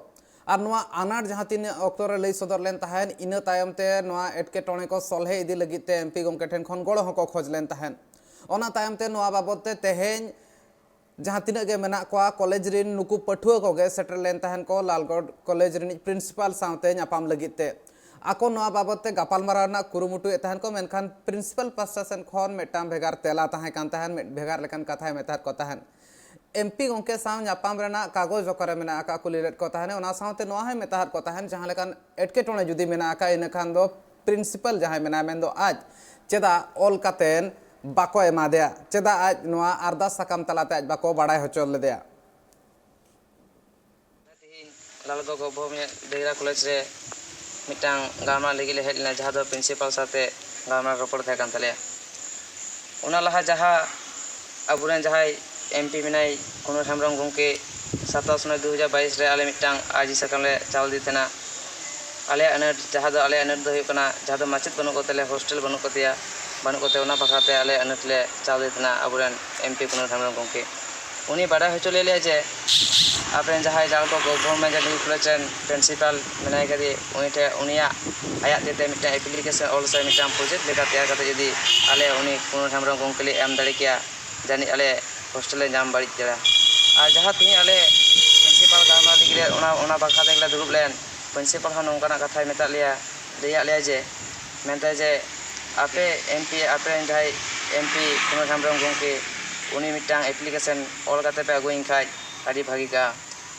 ᱟᱨ ᱱᱚᱣᱟ ᱟᱱᱟᱴ ᱡᱟᱦᱟᱸ ᱛᱤᱱᱟᱹᱜ ᱚᱠᱛᱚ ᱨᱮ ᱞᱟᱹᱭ ᱥᱚᱫᱚᱨ ᱞᱮᱱ ᱛᱟᱦᱮᱸᱫ, ᱤᱱᱟᱹ ᱛᱟᱭᱚᱢ ᱛᱮ ᱱᱚᱣᱟ ᱮᱴᱠᱮᱴᱚᱬᱮ ᱠᱚ ᱥᱚᱞᱦᱮ ᱤᱫᱤ ᱞᱟᱹᱜᱤᱫ ᱛᱮ ᱮᱢᱯᱤ ᱜᱚᱢᱠᱮ ᱴᱷᱮᱱ ᱠᱷᱚᱱ ᱜᱚᱲᱚ ᱦᱚᱸᱠᱚ ᱠᱷᱚᱡᱽ ᱞᱮᱱ ᱛᱟᱦᱮᱸᱫ᱾ ᱚᱱᱟ ᱛᱟᱭᱚᱢ ᱛᱮ ᱱᱚᱣᱟ ᱵᱟᱵᱚᱫ ᱛᱮ ᱛᱮᱦᱮᱧ ᱡᱟᱦᱟᱸ ᱛᱤᱱᱟᱹᱜ ᱜᱮ ᱢᱮᱱᱟᱜ ᱠᱚᱣᱟ, ᱠᱚᱞᱮᱡᱽ ᱨᱤᱱ ᱱᱩᱠᱩ ᱯᱟᱹᱴᱷᱩᱣᱟᱹ ᱠᱚᱜᱮ ᱥᱮᱴᱮᱨ ᱞᱮᱱ ᱛᱟᱦᱮᱸᱱ ᱠᱚ ᱞᱟᱞᱜᱚᱲ ᱠᱚᱞᱮᱡᱽ ᱨᱤᱱᱤᱡ ᱯᱨᱤᱱᱥᱤᱯᱟᱞ ᱥᱟᱶᱛᱮ ᱧᱟᱯᱟᱢ ᱞᱟᱹᱜᱤᱫ ᱛᱮ᱾ ᱟᱠᱚ ᱱᱚᱣᱟ ᱵᱟᱵᱚᱫ ᱛᱮ ᱜᱟᱯᱟᱞᱢᱟᱨᱟᱣ ᱨᱮᱱᱟᱜ ᱠᱩᱨᱩᱢᱩᱴᱩᱭᱮᱫ ᱛᱟᱦᱮᱸᱱ ᱠᱚ, ᱢᱮᱱᱠᱷᱟᱱ ᱯᱨᱤᱱᱥᱤᱯᱟᱞ ᱯᱟᱥᱴᱟ ᱥᱮᱱ ᱠᱷᱚᱱ ᱢᱤᱫᱴᱟᱝ ᱵᱷᱮᱜᱟᱨ ᱛᱮᱞᱟ ᱛᱟᱦᱮᱸ ᱠᱟᱱ ᱛᱟᱦᱮᱸᱱ, ᱢᱤᱫ ᱵᱷᱮᱜᱟᱨ ᱞᱮᱠᱟᱱ ᱠᱟᱛᱷᱟᱭ ᱢᱮᱛᱟᱫ ᱠᱚ ᱛᱟᱦᱮᱸᱱ᱾ ᱮᱢᱯᱤ ᱜᱚᱢᱠᱮ ᱥᱟᱶ ᱧᱟᱯᱟᱢ ᱨᱮᱱᱟᱜ ᱠᱟᱜᱚᱡᱽ ᱚᱠᱟᱨᱮ ᱢᱮᱱᱟᱜ ᱟᱠᱟᱫ ᱠᱩᱞᱤ ᱞᱮᱫ ᱠᱚ ᱛᱟᱦᱮᱸᱱ᱾ ᱚᱱᱟ ᱥᱟᱶᱛᱮ ᱱᱚᱣᱟ ᱦᱚᱸᱭ ᱢᱮᱛᱟᱫ ᱠᱚ ᱛᱟᱦᱮᱸᱱ, ᱡᱟᱦᱟᱸ ᱞᱮᱠᱟᱱ ᱮᱴᱠᱮᱴᱚᱬᱮ ᱡᱩᱫᱤ ᱢᱮᱱᱟᱜ ᱟᱠᱟᱫ, ᱤᱱᱟᱹ ᱠᱷᱟᱱ ᱫᱚ ᱯᱨᱤᱱᱥᱤᱯᱟᱞ ᱡᱟᱦᱟᱸᱭ ᱢᱮᱱᱟᱭᱟ, ᱢᱮᱱᱫᱚ ᱟᱡ, ᱪᱮᱫᱟᱜ ᱚᱞ ᱠᱟᱛᱮᱱ ᱵᱟᱠᱚ ᱮᱢᱟᱫᱮᱭᱟ? ᱪᱮᱫᱟᱜ ᱟᱡ ᱱᱚᱣᱟ ᱟᱨᱫᱟᱥ ᱥᱟᱠᱟᱢ ᱛᱟᱞᱟᱛᱮ ᱟᱡ ᱵᱟᱠᱚ ᱵᱟᱲᱟᱭ ᱦᱚᱪᱚ ᱞᱮᱫᱮᱭᱟ? ᱛᱮᱦᱮᱧ ᱞᱟᱞᱜᱚᱲ ᱜᱚᱵᱷᱚᱨᱢᱮᱱᱴ ᱰᱮᱜᱽᱨᱟ ᱠᱚᱞᱮᱡᱽ ᱨᱮ ᱢᱤᱫᱴᱟᱝ ᱜᱟᱞᱢᱟᱨᱟᱣ ᱞᱟᱹᱜᱤᱫ ᱞᱮ ᱦᱮᱡ ᱞᱮᱱᱟ, ᱡᱟᱦᱟᱸ ᱫᱚ ᱯᱨᱤᱱᱥᱤᱯᱟᱞ ᱥᱟᱶᱛᱮ ᱜᱟᱞᱢᱟᱨᱟᱣ ᱨᱚᱯᱚᱲ ᱛᱟᱦᱮᱸ ᱠᱟᱱ ᱛᱟᱞᱮᱭᱟ᱾ ᱚᱱᱟ ᱞᱟᱦᱟ ᱡᱟᱦᱟᱸ ᱟᱵᱚᱨᱮᱱ ᱡᱟᱦᱟᱸᱭ ᱮᱢᱯᱤ ᱢᱮᱱᱟᱭ ᱠᱩᱱᱦᱩ ᱦᱮᱢᱵᱨᱚᱢ ᱜᱚᱢᱠᱮ, ᱥᱟᱛᱟᱥ ᱱᱚᱭ ᱫᱩ ᱦᱟᱡᱟᱨ ᱵᱟᱭᱤᱥ ᱨᱮ ᱟᱞᱮ ᱢᱤᱫᱴᱟᱝ ᱟᱨᱡᱤ ᱥᱟᱠᱟᱢ ᱞᱮ ᱪᱟᱞ ᱞᱮᱫ ᱛᱟᱦᱮᱱᱟ᱾ ᱟᱞᱮᱭᱟᱜ ᱟᱹᱱᱟᱹᱴ, ᱡᱟᱦᱟᱸ ᱫᱚ ᱟᱞᱮᱭᱟᱜ ᱟᱹᱱᱟᱹᱴ ᱫᱚ ᱦᱩᱭᱩᱜ ᱠᱟᱱᱟ, ᱡᱟᱦᱟᱸ ᱫᱚ ᱢᱟᱪᱮᱫ ᱵᱟᱹᱱᱩᱜ ᱠᱚᱛᱮ ᱞᱮ, ᱦᱳᱥᱴᱮᱞ ᱵᱟᱹᱱᱩᱜ ᱠᱚᱛᱮᱭᱟ, ᱵᱟᱹᱱᱩᱜ ᱠᱚᱛᱮ, ᱚᱱᱟ ᱵᱟᱠᱷᱨᱟᱛᱮ ᱟᱞᱮ ᱟᱹᱱᱟᱹᱴ ᱞᱮ ᱪᱟᱞ ᱞᱮᱫ ᱛᱟᱦᱮᱱᱟ ᱟᱵᱚᱨᱮᱱ ᱮᱢᱯᱤ ᱠᱩᱱᱦᱩ ᱦᱮᱢᱵᱨᱚᱢ ᱜᱚᱢᱠᱮ᱾ ᱩᱱᱤ ᱵᱟᱰᱟᱭ ᱦᱚᱪᱚ ᱞᱮᱫ ᱞᱮᱭᱟ ᱡᱮ ᱟᱵᱮᱱ ᱡᱟᱦᱟᱸᱭ ᱞᱟᱞᱜᱚᱲ ᱜᱚᱵᱷᱚᱨᱢᱮᱱᱴ ᱰᱤᱜᱽᱨᱤ ᱠᱚᱞᱮᱡᱽ ᱨᱮᱱ ᱯᱨᱤᱱᱥᱤᱯᱟᱞ ᱢᱮᱱᱟᱭ ᱠᱟᱫᱮ, ᱩᱱᱤ ᱴᱷᱮᱱ, ᱩᱱᱤᱭᱟᱜ, ᱟᱭᱟᱜ ᱛᱤᱛᱮ ᱢᱤᱫᱴᱟᱝ ᱮᱯᱞᱤᱠᱮᱥᱚᱱ ᱚᱞ ᱥᱮ ᱢᱤᱫᱴᱟᱝ ᱯᱨᱚᱡᱮᱠᱴ ᱞᱮᱠᱟ ᱛᱮᱭᱟᱨ ᱠᱟᱛᱮ ᱡᱩᱫᱤ ᱟᱞᱮ ᱩᱱᱤ ᱠᱩᱱᱦᱩ ᱦᱮᱢᱵᱨᱚᱢ ᱜᱚᱢᱠᱮ ᱞᱮ ᱮᱢ ᱫᱟᱲᱮ ᱠᱮᱭᱟ, ᱡᱟᱹᱱᱤᱡ ᱟᱞᱮ ᱦᱳᱥᱴᱮᱞ ᱞᱮ ᱧᱟᱢ ᱵᱟᱹᱲᱤᱡ ᱫᱟᱲᱮᱭᱟᱜᱼᱟ᱾ ᱟᱨ ᱡᱟᱦᱟᱸ ᱛᱮᱦᱮᱧ ᱟᱞᱮ ᱯᱨᱤᱱᱥᱤᱯᱟᱞ ᱜᱟᱞᱢᱟᱨᱟᱣ ᱞᱟᱹᱜᱤᱫ ᱞᱮ, ᱚᱱᱟ, ᱚᱱᱟ ᱵᱟᱠᱷᱨᱟ ᱛᱮᱜᱮ ᱞᱮ ᱫᱩᱲᱩᱵ ᱞᱮᱱ, ᱯᱨᱤᱱᱥᱤᱯᱟᱞ ᱦᱚᱸ ᱱᱚᱝᱠᱟᱱᱟᱜ ᱠᱟᱛᱷᱟᱭ ᱢᱮᱛᱟᱫ ᱞᱮᱭᱟ, ᱞᱟᱹᱭᱟᱫ ᱞᱮᱭᱟ ᱡᱮ, ᱢᱮᱱᱛᱮ ᱡᱮ, ᱟᱯᱮ ᱮᱢᱯᱤ, ᱟᱯᱮ ᱨᱮᱱ ᱡᱟᱦᱟᱸᱭ ᱮᱢᱯᱤ ᱠᱩᱱᱦᱩ ᱦᱮᱢᱵᱨᱚᱢ ᱜᱚᱢᱠᱮ, ᱩᱱᱤ ᱢᱤᱫᱴᱟᱝ ᱮᱯᱞᱤᱠᱮᱥᱚᱱ ᱚᱞ ᱠᱟᱛᱮ ᱯᱮ ᱟᱹᱜᱩᱭᱟᱹᱧ ᱠᱷᱟᱡ ᱟᱹᱰᱤ ᱵᱷᱟᱹᱜᱤ ᱠᱚᱜᱼᱟ᱾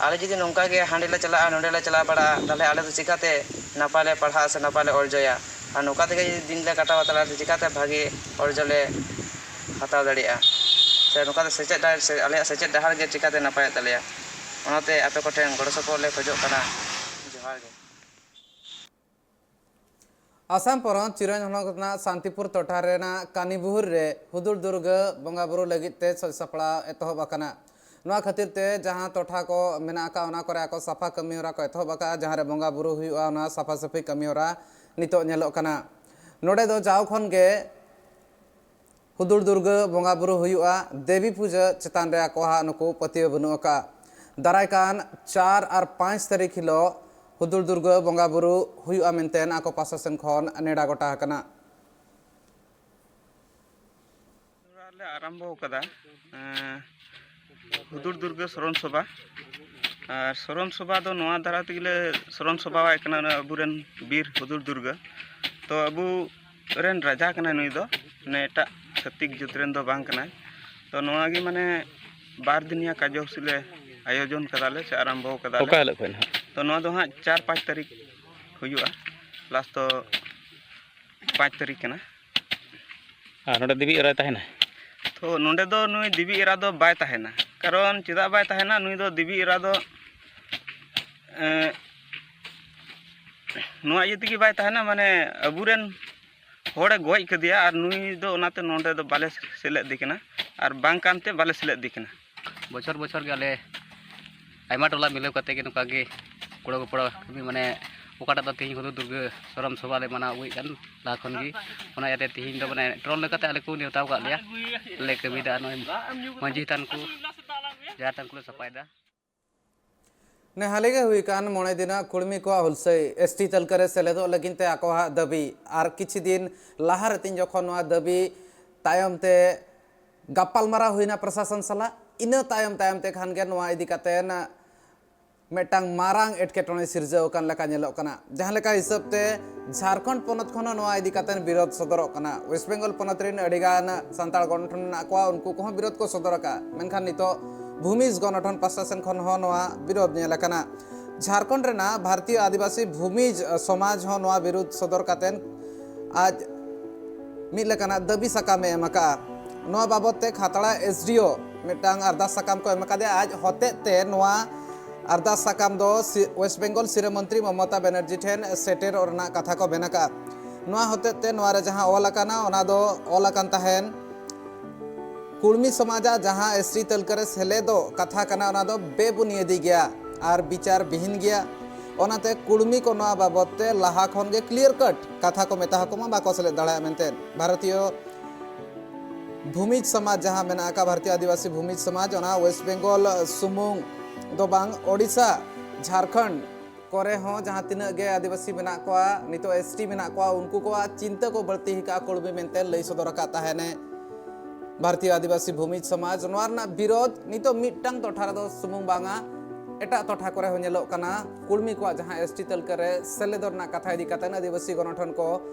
ᱟᱞᱮ ᱡᱩᱫᱤ ᱱᱚᱝᱠᱟ ᱜᱮ ᱦᱟᱸᱰᱮ ᱞᱮ ᱪᱟᱞᱟᱜᱼᱟ, ᱱᱚᱸᱰᱮ ᱞᱮ ᱪᱟᱞᱟᱣ ᱵᱟᱲᱟᱜᱼᱟ, ᱛᱟᱦᱚᱞᱮ ᱟᱞᱮ ᱫᱚ ᱪᱤᱠᱟᱹᱛᱮ ᱱᱟᱯᱟᱭ ᱞᱮ ᱯᱟᱲᱦᱟᱜᱼᱟ ᱥᱮ ᱱᱟᱯᱟᱭ ᱞᱮ ᱚᱨᱡᱚᱭᱟ? ᱟᱨ ᱱᱚᱝᱠᱟ ᱛᱮᱜᱮ ᱡᱩᱫᱤ ᱫᱤᱱ ᱞᱮ ᱠᱟᱴᱟᱣᱟ, ᱛᱟᱦᱚᱞᱮ ᱟᱞᱮ ᱫᱚ ᱪᱤᱠᱟᱹᱛᱮ ᱵᱷᱟᱹᱜᱤ ᱚᱨᱡᱚ ᱞᱮ ᱦᱟᱛᱟᱣ ᱫᱟᱲᱮᱭᱟᱜᱼᱟ? ᱥᱮ ᱱᱚᱝᱠᱟ ᱛᱮ ᱥᱮᱪᱮᱫ ᱰᱟᱦᱟᱨ, ᱥᱮ ᱟᱞᱮᱭᱟᱜ ᱥᱮᱪᱮᱫ ᱰᱟᱦᱟᱨ ᱜᱮ ᱪᱤᱠᱟᱹᱛᱮ ᱱᱟᱯᱟᱭᱚᱜ ᱛᱟᱞᱮᱭᱟ? ᱚᱱᱟᱛᱮ ᱟᱯᱮ ᱠᱚᱴᱷᱮᱱ ᱜᱚᱲᱚ ᱥᱚᱯᱚᱦᱚᱫ ᱞᱮ ᱠᱷᱚᱡᱚᱜ ᱠᱟᱱᱟ᱾ ᱡᱚᱦᱟᱨ ᱜᱮ᱾ ᱟᱥᱟᱢ ᱯᱚᱱᱚᱛ ᱪᱤᱨᱟᱹᱧ ᱦᱚᱱᱚᱛ ᱨᱮᱱᱟᱜ ᱥᱟᱱᱛᱤᱯᱩᱨ ᱴᱚᱴᱷᱟ ᱨᱮᱱᱟᱜ ᱠᱟᱹᱱᱤᱵᱩᱦᱩᱨ ᱨᱮ ᱦᱩᱫᱩᱲ ᱫᱩᱨᱜᱟᱹ ᱵᱚᱸᱜᱟ ᱵᱩᱨᱩ ᱞᱟᱹᱜᱤᱫ ᱛᱮ ᱥᱟᱹᱛ ᱥᱟᱯᱲᱟᱣ ᱮᱛᱚᱦᱚᱵ ᱟᱠᱟᱱᱟ᱾ ᱱᱚᱣᱟ ᱠᱷᱟᱹᱛᱤᱨ ᱛᱮ ᱡᱟᱦᱟᱸ ᱴᱚᱴᱷᱟ ᱠᱚ ᱢᱮᱱᱟᱜ ᱟᱠᱟᱫ, ᱚᱱᱟ ᱠᱚᱨᱮ ᱟᱠᱚ ᱥᱟᱯᱷᱟ ᱠᱟᱹᱢᱤ ᱦᱚᱨᱟ ᱠᱚ ᱮᱛᱚᱦᱚᱵ ᱟᱠᱟᱫᱼᱟ᱾ ᱡᱟᱦᱟᱸ ᱨᱮ ᱵᱚᱸᱜᱟ ᱵᱩᱨᱩ ᱦᱩᱭᱩᱜᱼᱟ, ᱚᱱᱟ ᱥᱟᱯᱷᱟ ᱥᱟᱹᱯᱷᱤ ᱠᱟᱹᱢᱤ ᱦᱚᱨᱟ ᱱᱤᱛᱚᱜ ᱧᱮᱞᱚᱜ ᱠᱟᱱᱟ᱾ ᱱᱚᱰᱮ ᱫᱚ ᱡᱟᱣ ᱠᱷᱚᱱ ᱜᱮ ᱦᱩᱫᱩᱲ ᱫᱩᱨᱜᱟᱹ ᱵᱚᱸᱜᱟ ᱵᱩᱨᱩ ᱦᱩᱭᱩᱜᱼᱟ᱾ ᱫᱮᱵᱤ ᱯᱩᱡᱟᱹ ᱪᱮᱛᱟᱱ ᱨᱮ ᱟᱠᱚᱣᱟᱜ ᱱᱩᱠᱩ ᱯᱟᱹᱛᱭᱟᱹᱣ ᱵᱟᱹᱱᱩᱜ ᱟᱠᱟᱫᱼᱟ᱾ ᱫᱟᱨᱟᱭ ᱠᱟᱱ ᱪᱟᱨ ᱟᱨ ᱯᱟᱸᱪ ᱛᱟᱹᱨᱤᱠᱷ ᱦᱤᱞᱳᱜ ᱦᱩᱫᱩᱲ ᱫᱩᱨᱜᱟᱹ ᱵᱚᱸᱜᱟ ᱵᱩᱨᱩ ᱦᱩᱭᱩᱜᱼᱟ ᱢᱮᱱᱛᱮ ᱟᱠᱚ ᱯᱟᱦᱴᱟ ᱥᱮᱱ ᱠᱷᱚᱱ ᱱᱮᱰᱟ ᱜᱚᱴᱟ ᱟᱠᱟᱱᱟ᱾ ᱞᱮ ᱟᱨᱟᱢᱵᱚ ᱟᱠᱟᱫᱟ, ᱮᱸ, ᱦᱩᱫᱩᱲ ᱫᱩᱨᱜᱟᱹ ᱥᱚᱨᱚᱱ ᱥᱚᱵᱷᱟ᱾ ᱟᱨ ᱥᱚᱨᱚᱱ ᱥᱚᱵᱷᱟ ᱫᱚ ᱱᱚᱣᱟ ᱫᱟᱨᱟᱭ ᱛᱮᱜᱮ ᱞᱮ ᱥᱚᱨᱚᱱ ᱥᱚᱵᱷᱟᱣᱟᱭ ᱠᱟᱱᱟ, ᱟᱵᱚᱨᱮᱱ ᱵᱤᱨ ᱦᱩᱫᱩᱲ ᱫᱩᱨᱜᱟᱹ᱾ ᱛᱚ ᱟᱵᱚ ᱨᱮᱱ ᱨᱟᱡᱟ ᱠᱟᱱᱟᱭ ᱱᱩᱭ ᱫᱚ, ᱢᱟᱱᱮ ᱮᱴᱟᱜ ᱪᱷᱟᱹᱛᱤᱠ ᱡᱟᱹᱛ ᱨᱮᱱ ᱫᱚ ᱵᱟᱝ ᱠᱟᱱᱟᱭ᱾ ᱛᱚ ᱱᱚᱣᱟ ᱜᱮ ᱢᱟᱱᱮ ᱵᱟᱨ ᱫᱤᱱᱤᱭᱟ ᱠᱟᱨᱡᱚᱥᱩᱪᱤ ᱞᱮ ᱟᱭᱳᱡᱚᱱ ᱠᱟᱫᱟᱞᱮ ᱥᱮ ᱟᱨᱟᱢᱵᱚ ᱠᱟᱫᱟᱞᱮ᱾ ᱚᱠᱟ ᱦᱤᱞᱳᱜ ᱠᱷᱚᱱ ᱦᱟᱸᱜ? ᱛᱚ ᱱᱚᱣᱟ ᱫᱚ ᱦᱟᱸᱜ ᱪᱟᱨ ᱯᱟᱸᱪ ᱛᱟᱹᱨᱤᱠᱷ ᱦᱩᱭᱩᱜᱼᱟ, ᱞᱟᱥᱴ ᱫᱚ ᱯᱟᱸᱪ ᱛᱟᱹᱨᱤᱠᱷ ᱠᱟᱱᱟ᱾ ᱟᱨ ᱱᱚᱰᱮ ᱫᱮᱵᱤ ᱮᱨᱟᱭ ᱛᱟᱦᱮᱱᱟ? ᱛᱚ ᱱᱚᱰᱮ ᱫᱚ ᱱᱩᱭ ᱫᱮᱵᱤ ᱮᱨᱟ ᱫᱚ ᱵᱟᱭ ᱛᱟᱦᱮᱱᱟ, ᱠᱟᱨᱚᱱ ᱪᱮᱫᱟᱜ ᱵᱟᱭ ᱛᱟᱦᱮᱱᱟ, ᱱᱩᱭ ᱫᱚ ᱫᱮᱵᱤ ᱮᱨᱟ ᱫᱚ, ᱮᱸ, ᱱᱚᱣᱟ ᱤᱭᱟᱹ ᱛᱮᱜᱮ ᱵᱟᱭ ᱛᱟᱦᱮᱱᱟ, ᱢᱟᱱᱮ ᱟᱵᱚᱨᱮᱱ ᱦᱚᱲᱮ ᱜᱚᱡ ᱠᱮᱫᱮᱭᱟ ᱟᱨ ᱱᱩᱭ ᱫᱚ ᱚᱱᱟᱛᱮ ᱱᱚᱰᱮ ᱫᱚ ᱵᱟᱞᱮ ᱥᱮᱞᱮᱫ ᱮᱫᱮ ᱠᱟᱱᱟ ᱟᱨ ᱵᱟᱝ ᱠᱟᱱᱛᱮ ᱵᱟᱞᱮ ᱥᱮᱞᱮᱫ ᱮᱫᱮ ᱠᱟᱱᱟ᱾ ᱵᱚᱪᱷᱚᱨ ᱵᱚᱪᱷᱚᱨ ᱜᱮ ᱟᱞᱮ ᱟᱭᱢᱟ ᱴᱚᱞᱟ ᱢᱤᱞᱟᱹᱣ ᱠᱟᱛᱮ ᱜᱮ ᱱᱚᱝᱠᱟ ᱜᱮ ᱜᱚᱲᱚ ᱜᱚᱯᱚᱲᱚ ᱠᱟᱹᱢᱤ, ᱢᱟᱱᱮ ᱚᱠᱟᱴᱟᱜ ᱫᱚ ᱛᱮᱦᱮᱧ ᱦᱩᱫᱩᱲ ᱫᱩᱨᱜᱟᱹ ᱥᱚᱨᱚᱱ ᱥᱚᱵᱷᱟ ᱞᱮ ᱢᱟᱱᱟᱣ ᱟᱹᱜᱩᱭᱮᱫ ᱠᱟᱱ ᱞᱟᱦᱟ ᱠᱷᱚᱱ ᱜᱮ, ᱚᱱᱟ ᱤᱭᱟᱹᱛᱮ ᱛᱮᱦᱮᱧ ᱫᱚ ᱢᱟᱱᱮ ᱴᱨᱚᱞ ᱞᱮᱠᱟᱛᱮ ᱟᱞᱮ ᱠᱚ ᱱᱮᱣᱛᱟ ᱟᱠᱟᱫ ᱞᱮᱭᱟ᱾ ᱞᱮ ᱠᱟᱹᱢᱤᱭᱮᱫᱟ ᱱᱚᱜᱼᱚᱭ ᱢᱟᱹᱡᱷᱤ ᱛᱷᱟᱱ ᱠᱚ, ᱡᱟᱦᱮᱨ ᱛᱷᱟᱱ ᱠᱚᱞᱮ ᱥᱟᱯᱷᱟᱭᱮᱫᱟ᱾ ᱱᱮ ᱦᱟᱹᱞᱤ ᱜᱮ ᱦᱩᱭ ᱠᱟᱱ ᱢᱚᱬᱮ ᱫᱤᱱᱟᱜ ᱠᱩᱲᱢᱤ ᱠᱚᱣᱟᱜ ᱦᱩᱞᱥᱟᱹᱭ ᱮᱥ ᱴᱤ ᱛᱟᱹᱞᱠᱟᱹ ᱨᱮ ᱥᱮᱞᱮᱫᱚᱜ ᱞᱟᱹᱜᱤᱫ ᱛᱮ ᱟᱠᱚᱣᱟᱜ ᱫᱟᱹᱵᱤ, ᱟᱨ ᱠᱤᱪᱷᱩ ᱫᱤᱱ ᱞᱟᱦᱟ ᱨᱮ ᱛᱤᱧ ᱡᱚᱠᱷᱚᱱ ᱱᱚᱣᱟ ᱫᱟᱹᱵᱤ ᱛᱟᱭᱚᱢ ᱛᱮ ᱜᱟᱯᱟᱞᱢᱟᱨᱟᱣ ᱦᱩᱭᱱᱟ ᱯᱨᱚᱥᱟᱥᱚᱱ ᱥᱟᱞᱟᱜ, ᱤᱱᱟᱹ ᱛᱟᱭᱚᱢ ᱛᱟᱭᱚᱢ ᱛᱮ ᱠᱷᱟᱱ ᱜᱮ ᱱᱚᱣᱟ ᱤᱫᱤ ᱠᱟᱛᱮ ᱢᱤᱫᱴᱟᱝ ᱢᱟᱨᱟᱝ ᱮᱴᱠᱮᱴᱚᱬᱮ ᱥᱤᱨᱡᱟᱹᱣ ᱟᱠᱟᱱ ᱞᱮᱠᱟ ᱧᱮᱞᱚᱜ ᱠᱟᱱᱟ᱾ ᱡᱟᱦᱟᱸ ᱞᱮᱠᱟ ᱦᱤᱥᱟᱹᱵ ᱛᱮ ᱡᱷᱟᱲᱠᱷᱚᱸᱰ ᱯᱚᱱᱚᱛ ᱠᱷᱚᱱ ᱦᱚᱸ ᱱᱚᱣᱟ ᱤᱫᱤ ᱠᱟᱛᱮ ᱵᱤᱨᱳᱫᱷ ᱥᱚᱫᱚᱨᱚᱜ ᱠᱟᱱᱟ᱾ ᱳᱭᱮᱥᱴ ᱵᱮᱝᱜᱚᱞ ᱯᱚᱱᱚᱛ ᱨᱮᱱ ᱟᱹᱰᱤ ᱜᱟᱱ ᱥᱟᱱᱛᱟᱲ ᱜᱚᱱᱚᱴᱷᱚᱱ ᱢᱮᱱᱟᱜ ᱠᱚᱣᱟ, ᱩᱱᱠᱩ ᱠᱚᱦᱚᱸ ᱵᱤᱨᱳᱫᱷ ᱠᱚ ᱥᱚᱫᱚᱨ ᱟᱠᱟᱫᱼᱟ᱾ ᱢᱮᱱᱠᱷᱟᱱ ᱱᱤᱛᱚᱜ ᱵᱷᱩᱢᱤᱡᱽ ᱜᱚᱱᱚᱴᱷᱚᱱ ᱯᱟᱦᱴᱟ ᱥᱮᱱ ᱠᱷᱚᱱ ᱦᱚᱸ ᱱᱚᱣᱟ ᱵᱤᱨᱳᱫᱷ ᱧᱮᱞ ᱟᱠᱟᱱᱟ᱾ ᱡᱷᱟᱲᱠᱷᱚᱸᱰ ᱨᱮᱱᱟᱜ ᱵᱷᱟᱨᱚᱛᱤᱭᱚ ᱟᱹᱫᱤᱵᱟᱹᱥᱤ ᱵᱷᱩᱢᱤᱡᱽ ᱥᱚᱢᱟᱡᱽ ᱦᱚᱸ ᱱᱚᱣᱟ ᱵᱤᱨᱳᱫᱷ ᱥᱚᱫᱚᱨ ᱠᱟᱛᱮ ᱟᱡ ᱢᱤᱫ ᱞᱮᱠᱟᱱᱟᱜ ᱫᱟᱹᱵᱤ ᱥᱟᱠᱟᱢ ᱮ ᱮᱢ ᱟᱠᱟᱫᱼᱟ᱾ ᱱᱚᱣᱟ ᱵᱟᱵᱚᱫ ᱛᱮ ᱠᱷᱟᱛᱲᱟ ᱮᱥ ᱰᱤ ᱳ ᱢᱤᱫᱴᱟᱝ ᱟᱨᱫᱟᱥ ᱥᱟᱠᱟᱢ ᱠᱚ ᱮᱢ ᱟᱠᱟᱫᱮᱭᱟ᱾ ᱟᱡ ᱦᱚᱛᱮᱡ ᱛᱮ ᱱᱚᱣᱟ ᱟᱨᱫᱟᱥ ᱥᱟᱠᱟᱢ ᱫᱚ ᱥᱤ-, ᱳᱭᱮᱥᱴ ᱵᱮᱝᱜᱚᱞ ᱥᱤᱨᱟᱹ ᱢᱚᱱᱛᱨᱤ ᱢᱚᱢᱚᱛᱟ ᱵᱮᱱᱟᱨᱡᱤ ᱴᱷᱮᱱ ᱥᱮᱴᱮᱨᱚᱜ ᱨᱮᱱᱟᱜ ᱠᱟᱛᱷᱟ ᱠᱚ ᱢᱮᱱ ᱟᱠᱟᱫᱼᱟ᱾ ᱱᱚᱣᱟ ᱦᱚᱛᱮᱡ ᱛᱮ ᱱᱚᱣᱟ ᱨᱮ ᱡᱟᱦᱟᱸ ᱚᱞ ᱟᱠᱟᱱᱟ, ᱚᱱᱟ ᱫᱚ ᱚᱞ ᱟᱠᱟᱱ ᱛᱟᱦᱮᱱ, ᱠᱩᱲᱢᱤ ᱥᱚᱢᱟᱡᱟᱜ ᱡᱟᱦᱟᱸ ᱮᱥ ᱴᱤ ᱛᱟᱹᱞᱠᱟᱹ ᱨᱮ ᱥᱮᱞᱮᱫᱚᱜ ᱠᱟᱛᱷᱟ ᱠᱟᱱᱟ, ᱚᱱᱟ ᱫᱚ ᱵᱮᱵᱩᱱᱤᱭᱟᱹᱫᱤ ᱜᱮᱭᱟ ᱟᱨ ᱵᱤᱪᱟᱨ ᱵᱤᱦᱤᱱ ᱜᱮᱭᱟ᱾ ᱚᱱᱟᱛᱮ ᱠᱩᱲᱢᱤ ᱠᱚ ᱱᱚᱣᱟ ᱵᱟᱵᱚᱫ ᱛᱮ ᱞᱟᱦᱟ ᱠᱷᱚᱱ ᱜᱮ ᱠᱞᱤᱭᱟᱨ ᱠᱟᱴ ᱠᱟᱛᱷᱟ ᱠᱚ ᱢᱮᱛᱟ ᱟᱠᱚ ᱢᱟ, ᱵᱟᱠᱚ ᱥᱮᱞᱮᱫ ᱫᱟᱲᱮᱭᱟᱜᱼᱟ ᱢᱮᱱᱛᱮ᱾ ᱵᱷᱟᱨᱚᱛᱤᱭᱚ ᱵᱷᱩᱢᱤᱡᱽ ᱥᱚᱢᱟᱡᱽ ᱡᱟᱦᱟᱸ ᱢᱮᱱᱟᱜ ᱟᱠᱟᱫ, ᱵᱷᱟᱨᱚᱛᱤᱭᱚ ᱟᱹᱫᱤᱵᱟᱹᱥᱤ ᱵᱷᱩᱢᱤᱡᱽ ᱥᱚᱢᱟᱡᱽ, ᱚᱱᱟ ᱳᱭᱮᱥᱴ ᱵᱮᱝᱜᱚᱞ ᱥᱩᱢᱩᱝ ᱫᱚ ᱵᱟᱝ, ᱳᱰᱤᱥᱟ, ᱡᱷᱟᱲᱠᱷᱚᱸᱰ ᱠᱚᱨᱮ ᱦᱚᱸ ᱡᱟᱦᱟᱸ ᱛᱤᱱᱟᱹᱜ ᱜᱮ ᱟᱹᱫᱤᱵᱟᱹᱥᱤ ᱢᱮᱱᱟᱜ ᱠᱚᱣᱟ, ᱱᱤᱛᱚᱜ ᱮᱥ ᱴᱤ ᱢᱮᱱᱟᱜ ᱠᱚᱣᱟ, ᱩᱱᱠᱩ ᱠᱚᱣᱟᱜ ᱪᱤᱱᱛᱟᱹ ᱠᱚ ᱵᱟᱹᱲᱛᱤ ᱟᱠᱟᱫᱼᱟ ᱠᱩᱲᱢᱤ ᱢᱮᱱᱛᱮ ᱞᱟᱹᱭ ᱥᱚᱫᱚᱨ ᱟᱠᱟᱫ ᱛᱟᱦᱮᱱᱮ ᱵᱷᱟᱨᱚᱛᱤᱭᱚ ᱟᱹᱫᱤᱵᱟᱹᱥᱤ ᱵᱷᱩᱢᱤᱡᱽ ᱥᱚᱢᱟᱡᱽ᱾ ᱱᱚᱣᱟ ᱨᱮᱱᱟᱜ ᱵᱤᱨᱳᱫᱷ ᱱᱤᱛᱚᱜ ᱢᱤᱫᱴᱟᱝ ᱴᱚᱴᱷᱟ ᱨᱮᱫᱚ ᱥᱩᱢᱩᱝ ᱵᱟᱝᱟ, ᱮᱴᱟᱜ ᱴᱚᱴᱷᱟ ᱠᱚᱨᱮ ᱦᱚᱸ ᱧᱮᱞᱚᱜ ᱠᱟᱱᱟ᱾ ᱠᱩᱲᱢᱤ ᱠᱚᱣᱟᱜ ᱡᱟᱦᱟᱸ ᱮᱥ ᱴᱤ ᱛᱟᱹᱞᱠᱟᱹ ᱨᱮ ᱥᱮᱞᱮᱫᱚᱜ ᱨᱮᱱᱟᱜ ᱠᱟᱛᱷᱟ ᱤᱫᱤ ᱠᱟᱛᱮ ᱟᱹᱫᱤᱵᱟᱹᱥᱤ ᱜᱚᱱᱚᱴᱷᱚᱱ ᱠᱚ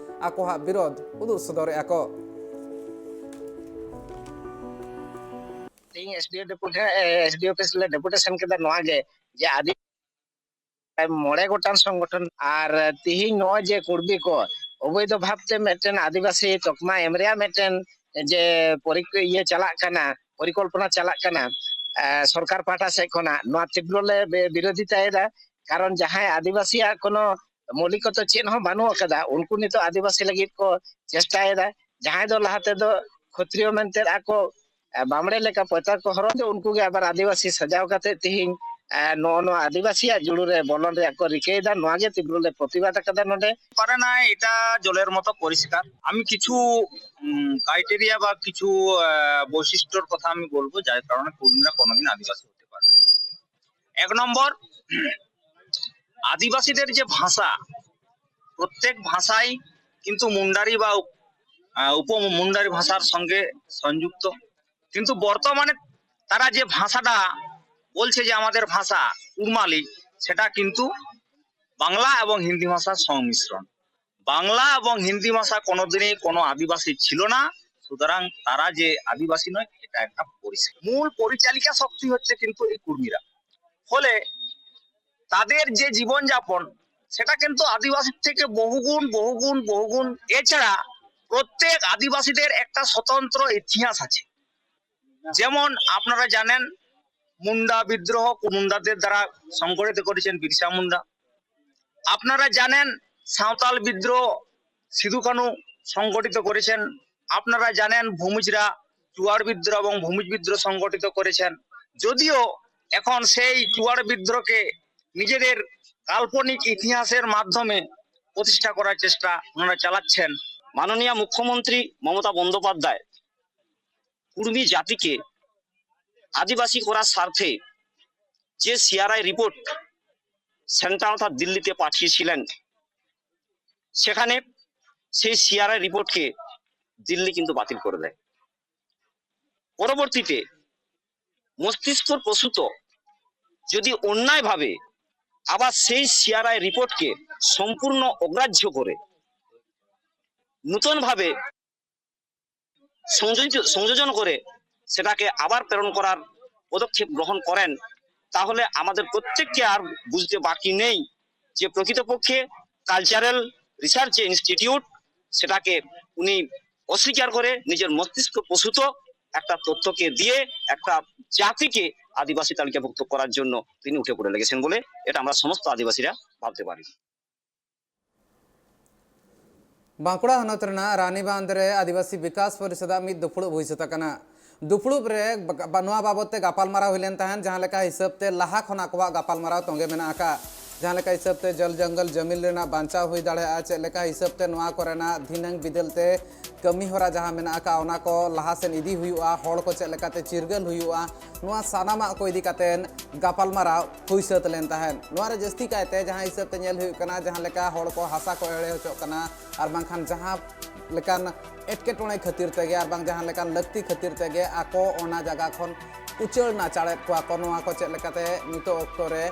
ᱟᱠᱚᱣᱟᱜ ᱵᱤᱨᱳᱫᱷ ᱩᱫᱩᱜ ᱥᱚᱫᱚᱨᱮᱫᱼᱟ ᱠᱚ᱾ ᱛᱮᱦᱮᱧ ᱮᱥ ᱰᱤ ᱳ ᱰᱮᱯᱩᱴᱮ-, ᱮ, ᱮᱥ ᱰᱤ ᱳ ᱚᱯᱷᱤᱥ ᱞᱮ ᱰᱮᱯᱩᱴᱮᱥᱚᱱ ᱠᱮᱫᱟ ᱱᱚᱣᱟ ᱜᱮ, ᱡᱮ ᱟᱹᱫᱤ-, ᱢᱚᱬᱮ ᱜᱚᱴᱟᱝ ᱥᱚᱝᱜᱚᱴᱷᱚᱱ ᱟᱨ ᱛᱤᱦᱤᱧ ᱱᱚᱜᱼᱚᱭ ᱡᱮ ᱠᱩᱲᱵᱤ ᱠᱚ ᱚᱵᱳᱭᱫᱷᱚ ᱵᱷᱟᱵᱽ ᱛᱮ ᱢᱤᱫᱴᱮᱱ ᱟᱹᱫᱤᱵᱟᱹᱥᱤ ᱛᱚᱠᱢᱟ ᱮᱢ ᱨᱮᱭᱟᱜ ᱢᱤᱫᱴᱮᱱ ᱡᱮ ᱯᱚᱨᱤᱠ-, ᱤᱭᱟᱹ ᱪᱟᱞᱟᱜ ᱠᱟᱱᱟ, ᱯᱚᱨᱤᱠᱚᱞᱯᱚᱱᱟ ᱪᱟᱞᱟᱜ ᱠᱟᱱᱟ, ᱮ, ᱥᱚᱨᱠᱟᱨ ᱯᱟᱦᱴᱟ ᱥᱮᱫ ᱠᱷᱚᱱᱟᱜ, ᱱᱚᱣᱟ ᱛᱤᱵᱽᱨᱚ ᱞᱮ ᱵᱮ-, ᱵᱤᱨᱳᱫᱷᱤᱛᱟᱭᱮᱫᱟ᱾ ᱠᱟᱨᱚᱱ ᱡᱟᱦᱟᱸᱭ ᱟᱹᱫᱤᱵᱟᱹᱥᱤᱭᱟᱜ ᱠᱳᱱᱳ ᱢᱳᱣᱞᱤᱠᱚᱛᱚ ᱪᱮᱫ ᱦᱚᱸ ᱵᱟᱹᱱᱩᱜ ᱟᱠᱟᱫᱟ, ᱩᱱᱠᱩ ᱱᱤᱛᱚᱜ ᱟᱹᱫᱤᱵᱟᱹᱥᱤ ᱞᱟᱹᱜᱤᱫ ᱠᱚ ᱪᱮᱥᱴᱟᱭᱮᱫᱟ᱾ ᱡᱟᱦᱟᱸᱭ ᱫᱚ ᱞᱟᱦᱟ ᱛᱮᱫᱚ ᱠᱷᱚᱛᱨᱤᱭᱚ ᱢᱮᱱᱛᱮ ᱟᱠᱚ, ᱮ, ᱵᱟᱢᱲᱮ ᱞᱮᱠᱟ ᱯᱚᱭᱛᱟ ᱠᱚ ᱦᱚᱨᱚᱜ, ᱩᱱᱠᱩ ᱜᱮ ᱟᱵᱟᱨ ᱟᱹᱫᱤᱵᱟᱹᱥᱤ ᱥᱟᱡᱟᱣ ᱠᱟᱛᱮ ᱛᱤᱦᱤᱧ, ᱮ, ᱱᱚᱜᱼᱚ ᱱᱚᱣᱟ ᱟᱹᱫᱤᱵᱟᱹᱥᱤᱭᱟᱜ ᱡᱩᱲᱩ ᱨᱮ ᱵᱚᱞᱚᱱ ᱨᱮᱭᱟᱜ ᱠᱚ ᱨᱤᱠᱟᱹᱭᱮᱫᱟ᱾ ᱱᱚᱣᱟ ᱜᱮ ᱛᱤᱵᱽᱨᱚ ᱞᱮ ᱯᱨᱚᱛᱤᱵᱟᱫ ᱟᱠᱟᱫᱟ ᱱᱚᱰᱮ᱾ পারে না, এটা জলের মতো পরিষ্কার। আমি কিছু উম, ক্রাইটেরিয়া বা কিছু আহ, বৈশিষ্ট্যর কথা আমি বলবো, যার কারণে কুর্মীরা কোনোদিন আদিবাসী হতে পারবে না। এক নম্বর, আদিবাসীদের যে ভাষা, প্রত্যেক ভাষাই কিন্তু মুন্ডারি বা উপ-, আহ, উপমুন্ডারি ভাষার সঙ্গে সংযুক্ত। কিন্তু বর্তমানে তারা যে ভাষাটা বলছে যে আমাদের ভাষা কুড়মালি, সেটা কিন্তু বাংলা এবং হিন্দি ভাষার সংমিশ্রণ। বাংলা এবং হিন্দি ভাষা কোনোদিনই কোনো আদিবাসী ছিল না, সুতরাং তারা যে আদিবাসী নয়, এটা একটা পরিষ্কার। মূল পরিচালিকা শক্তি হচ্ছে কিন্তু এই কুর্মীরা। ফলে তাদের যে জীবনযাপন, সেটা কিন্তু আদিবাসীর থেকে বহুগুণ, বহুগুণ, বহুগুণ। এছাড়া প্রত্যেক আদিবাসীদের একটা স্বতন্ত্র ইতিহাস আছে। যেমন আপনারা জানেন, মুন্ডা বিদ্রোহ মুন্ডাদের দ্বারা সংগঠিত করেছেন বিরসা মুন্ডা। আপনারা জানেন, সাঁওতাল বিদ্রোহ সিধু কানু সংগঠিত করেছেন। আপনারা জানেন, ভূমিজরা চুয়াড় বিদ্রোহ এবং ভূমিজ বিদ্রোহ সংগঠিত করেছেন। যদিও এখন সেই চুয়াড় বিদ্রোহকে নিজেদের কাল্পনিক ইতিহাসের মাধ্যমে প্রতিষ্ঠা করার চেষ্টা ওনারা চালাচ্ছেন। মাননীয় মুখ্যমন্ত্রী মমতা বন্দ্যোপাধ্যায় কুর্মী জাতিকে আদিবাসী করার স্বার্থে যে সিআরআই রিপোর্ট সেন্ট্রাল অর্থাৎ দিল্লিতে পাঠিয়েছিলেন, সেখানে সেই সিআরআই রিপোর্টকে দিল্লি কিন্তু বাতিল করে দেয়। পরবর্তীতে মস্তিষ্ক প্রসূত যদি অন্যায়ভাবে আবার সেই সিআরআই রিপোর্টকে সম্পূর্ণ অগ্রাহ্য করে নতুনভাবে সংযোজিত সংযোজন করে সেটাকে আবার প্রেরণ করার পদক্ষেপ গ্রহণ করেন, তাহলে আমাদের প্রত্যেককে আর বুঝতে বাকি নেই যে প্রকৃতপক্ষে কালচারাল রিসার্চ যে ইনস্টিটিউট, সেটাকে উনি অস্বীকার করে নিজের মস্তিষ্ক প্রসূত একটা তথ্যকে দিয়ে একটা জাতিকে আদিবাসী তালিকাভুক্ত করার জন্য তিনি উঠে পড়ে লেগেছেন বলে এটা আমরা সমস্ত আদিবাসীরা ভাবতে পারি। ᱵᱟᱸᱠᱩᱲᱟ ᱦᱚᱱᱚᱛ ᱨᱮᱱᱟᱜ ᱨᱟᱱᱤᱵᱟᱸᱫᱷ ᱨᱮ ᱟᱹᱫᱤᱵᱟᱹᱥᱤ ᱵᱤᱠᱟᱥ ᱯᱚᱨᱤᱥᱚᱫᱟᱜ ᱢᱤᱫ ᱫᱩᱯᱲᱩᱵ ᱦᱩᱭ ᱥᱟᱹᱛ ᱟᱠᱟᱱᱟ᱾ ᱫᱩᱯᱲᱩᱵ ᱨᱮ ᱵᱟ-, ᱱᱚᱣᱟ ᱵᱟᱵᱚᱛ ᱛᱮ ᱜᱟᱯᱟᱞᱢᱟᱨᱟᱣ ᱦᱩᱭ ᱞᱮᱱ ᱛᱟᱦᱮᱸᱫ, ᱡᱟᱦᱟᱸ ᱞᱮᱠᱟ ᱦᱤᱥᱟᱹᱵ ᱛᱮ ᱞᱟᱦᱟ ᱠᱷᱚᱱ ᱟᱠᱚᱣᱟᱜ ᱜᱟᱯᱟᱞᱢᱟᱨᱟᱣ ᱛᱚᱸᱜᱮ ᱢᱮᱱᱟᱜ ᱟᱠᱟᱫ, ᱡᱟᱦᱟᱸ ᱞᱮᱠᱟ ᱦᱤᱥᱟᱹᱵ ᱛᱮ ᱡᱚᱞ ᱡᱚᱝᱜᱚᱞ ᱡᱚᱢᱤᱱ ᱨᱮᱱᱟᱜ ᱵᱟᱧᱪᱟᱣ ᱦᱩᱭ ᱫᱟᱲᱮᱭᱟᱜᱼᱟ, ᱪᱮᱫ ᱞᱮᱠᱟ ᱦᱤᱥᱟᱹᱵ ᱛᱮ ᱱᱚᱣᱟ ᱠᱚᱨᱮᱱᱟᱜ ᱫᱷᱤᱱᱟᱹᱝ ᱵᱤᱫᱟᱹᱞ ᱛᱮ ᱠᱟᱹᱢᱤ ᱦᱚᱨᱟ ᱡᱟᱦᱟᱸ ᱢᱮᱱᱟᱜ ᱟᱠᱟᱫ, ᱚᱱᱟ ᱠᱚ ᱞᱟᱦᱟ ᱥᱮᱫ ᱤᱫᱤ ᱦᱩᱭᱩᱜᱼᱟ, ᱦᱚᱲ ᱠᱚ ᱪᱮᱫ ᱞᱮᱠᱟᱛᱮ ᱪᱤᱨᱜᱟᱹᱞ ᱦᱩᱭᱩᱜᱼᱟ, ᱱᱚᱣᱟ ᱥᱟᱱᱟᱢᱟᱜ ᱠᱚ ᱤᱫᱤ ᱠᱟᱛᱮ ᱜᱟᱯᱟᱞᱢᱟᱨᱟᱣ ᱦᱩᱭ ᱥᱟᱹᱛ ᱞᱮᱱ ᱛᱟᱦᱮᱸᱫ᱾ ᱱᱚᱣᱟ ᱨᱮ ᱡᱟᱹᱥᱛᱤ ᱠᱟᱭᱛᱮ ᱡᱟᱦᱟᱸ ᱦᱤᱥᱟᱹᱵ ᱛᱮ ᱧᱮᱞ ᱦᱩᱭᱩᱜ ᱠᱟᱱᱟ, ᱡᱟᱦᱟᱸ ᱞᱮᱠᱟ ᱦᱚᱲ ᱠᱚ ᱦᱟᱥᱟ ᱠᱚ ᱮᱲᱮ ᱦᱚᱪᱚᱜ ᱠᱟᱱᱟ, ᱟᱨ ᱵᱟᱝᱠᱷᱟᱱ ᱡᱟᱦᱟᱸ ᱞᱮᱠᱟᱱ ᱮᱴᱠᱮᱴᱚᱬᱮ ᱠᱷᱟᱹᱛᱤᱨ ᱛᱮᱜᱮ ᱟᱨ ᱵᱟᱝ ᱡᱟᱦᱟᱸ ᱞᱮᱠᱟᱱ ᱞᱟᱹᱠᱛᱤ ᱠᱷᱟᱹᱛᱤᱨ ᱛᱮᱜᱮ ᱟᱠᱚ ᱚᱱᱟ ᱡᱟᱭᱜᱟ ᱠᱷᱚᱱ ᱩᱪᱟᱹᱲ ᱱᱟᱪᱟᱲᱮᱫ ᱠᱚᱣᱟ ᱠᱚ, ᱱᱚᱣᱟ ᱠᱚ ᱪᱮᱫ ᱞᱮᱠᱟᱛᱮ ᱱᱤᱛᱚᱜ ᱚᱠᱛᱚ ᱨᱮ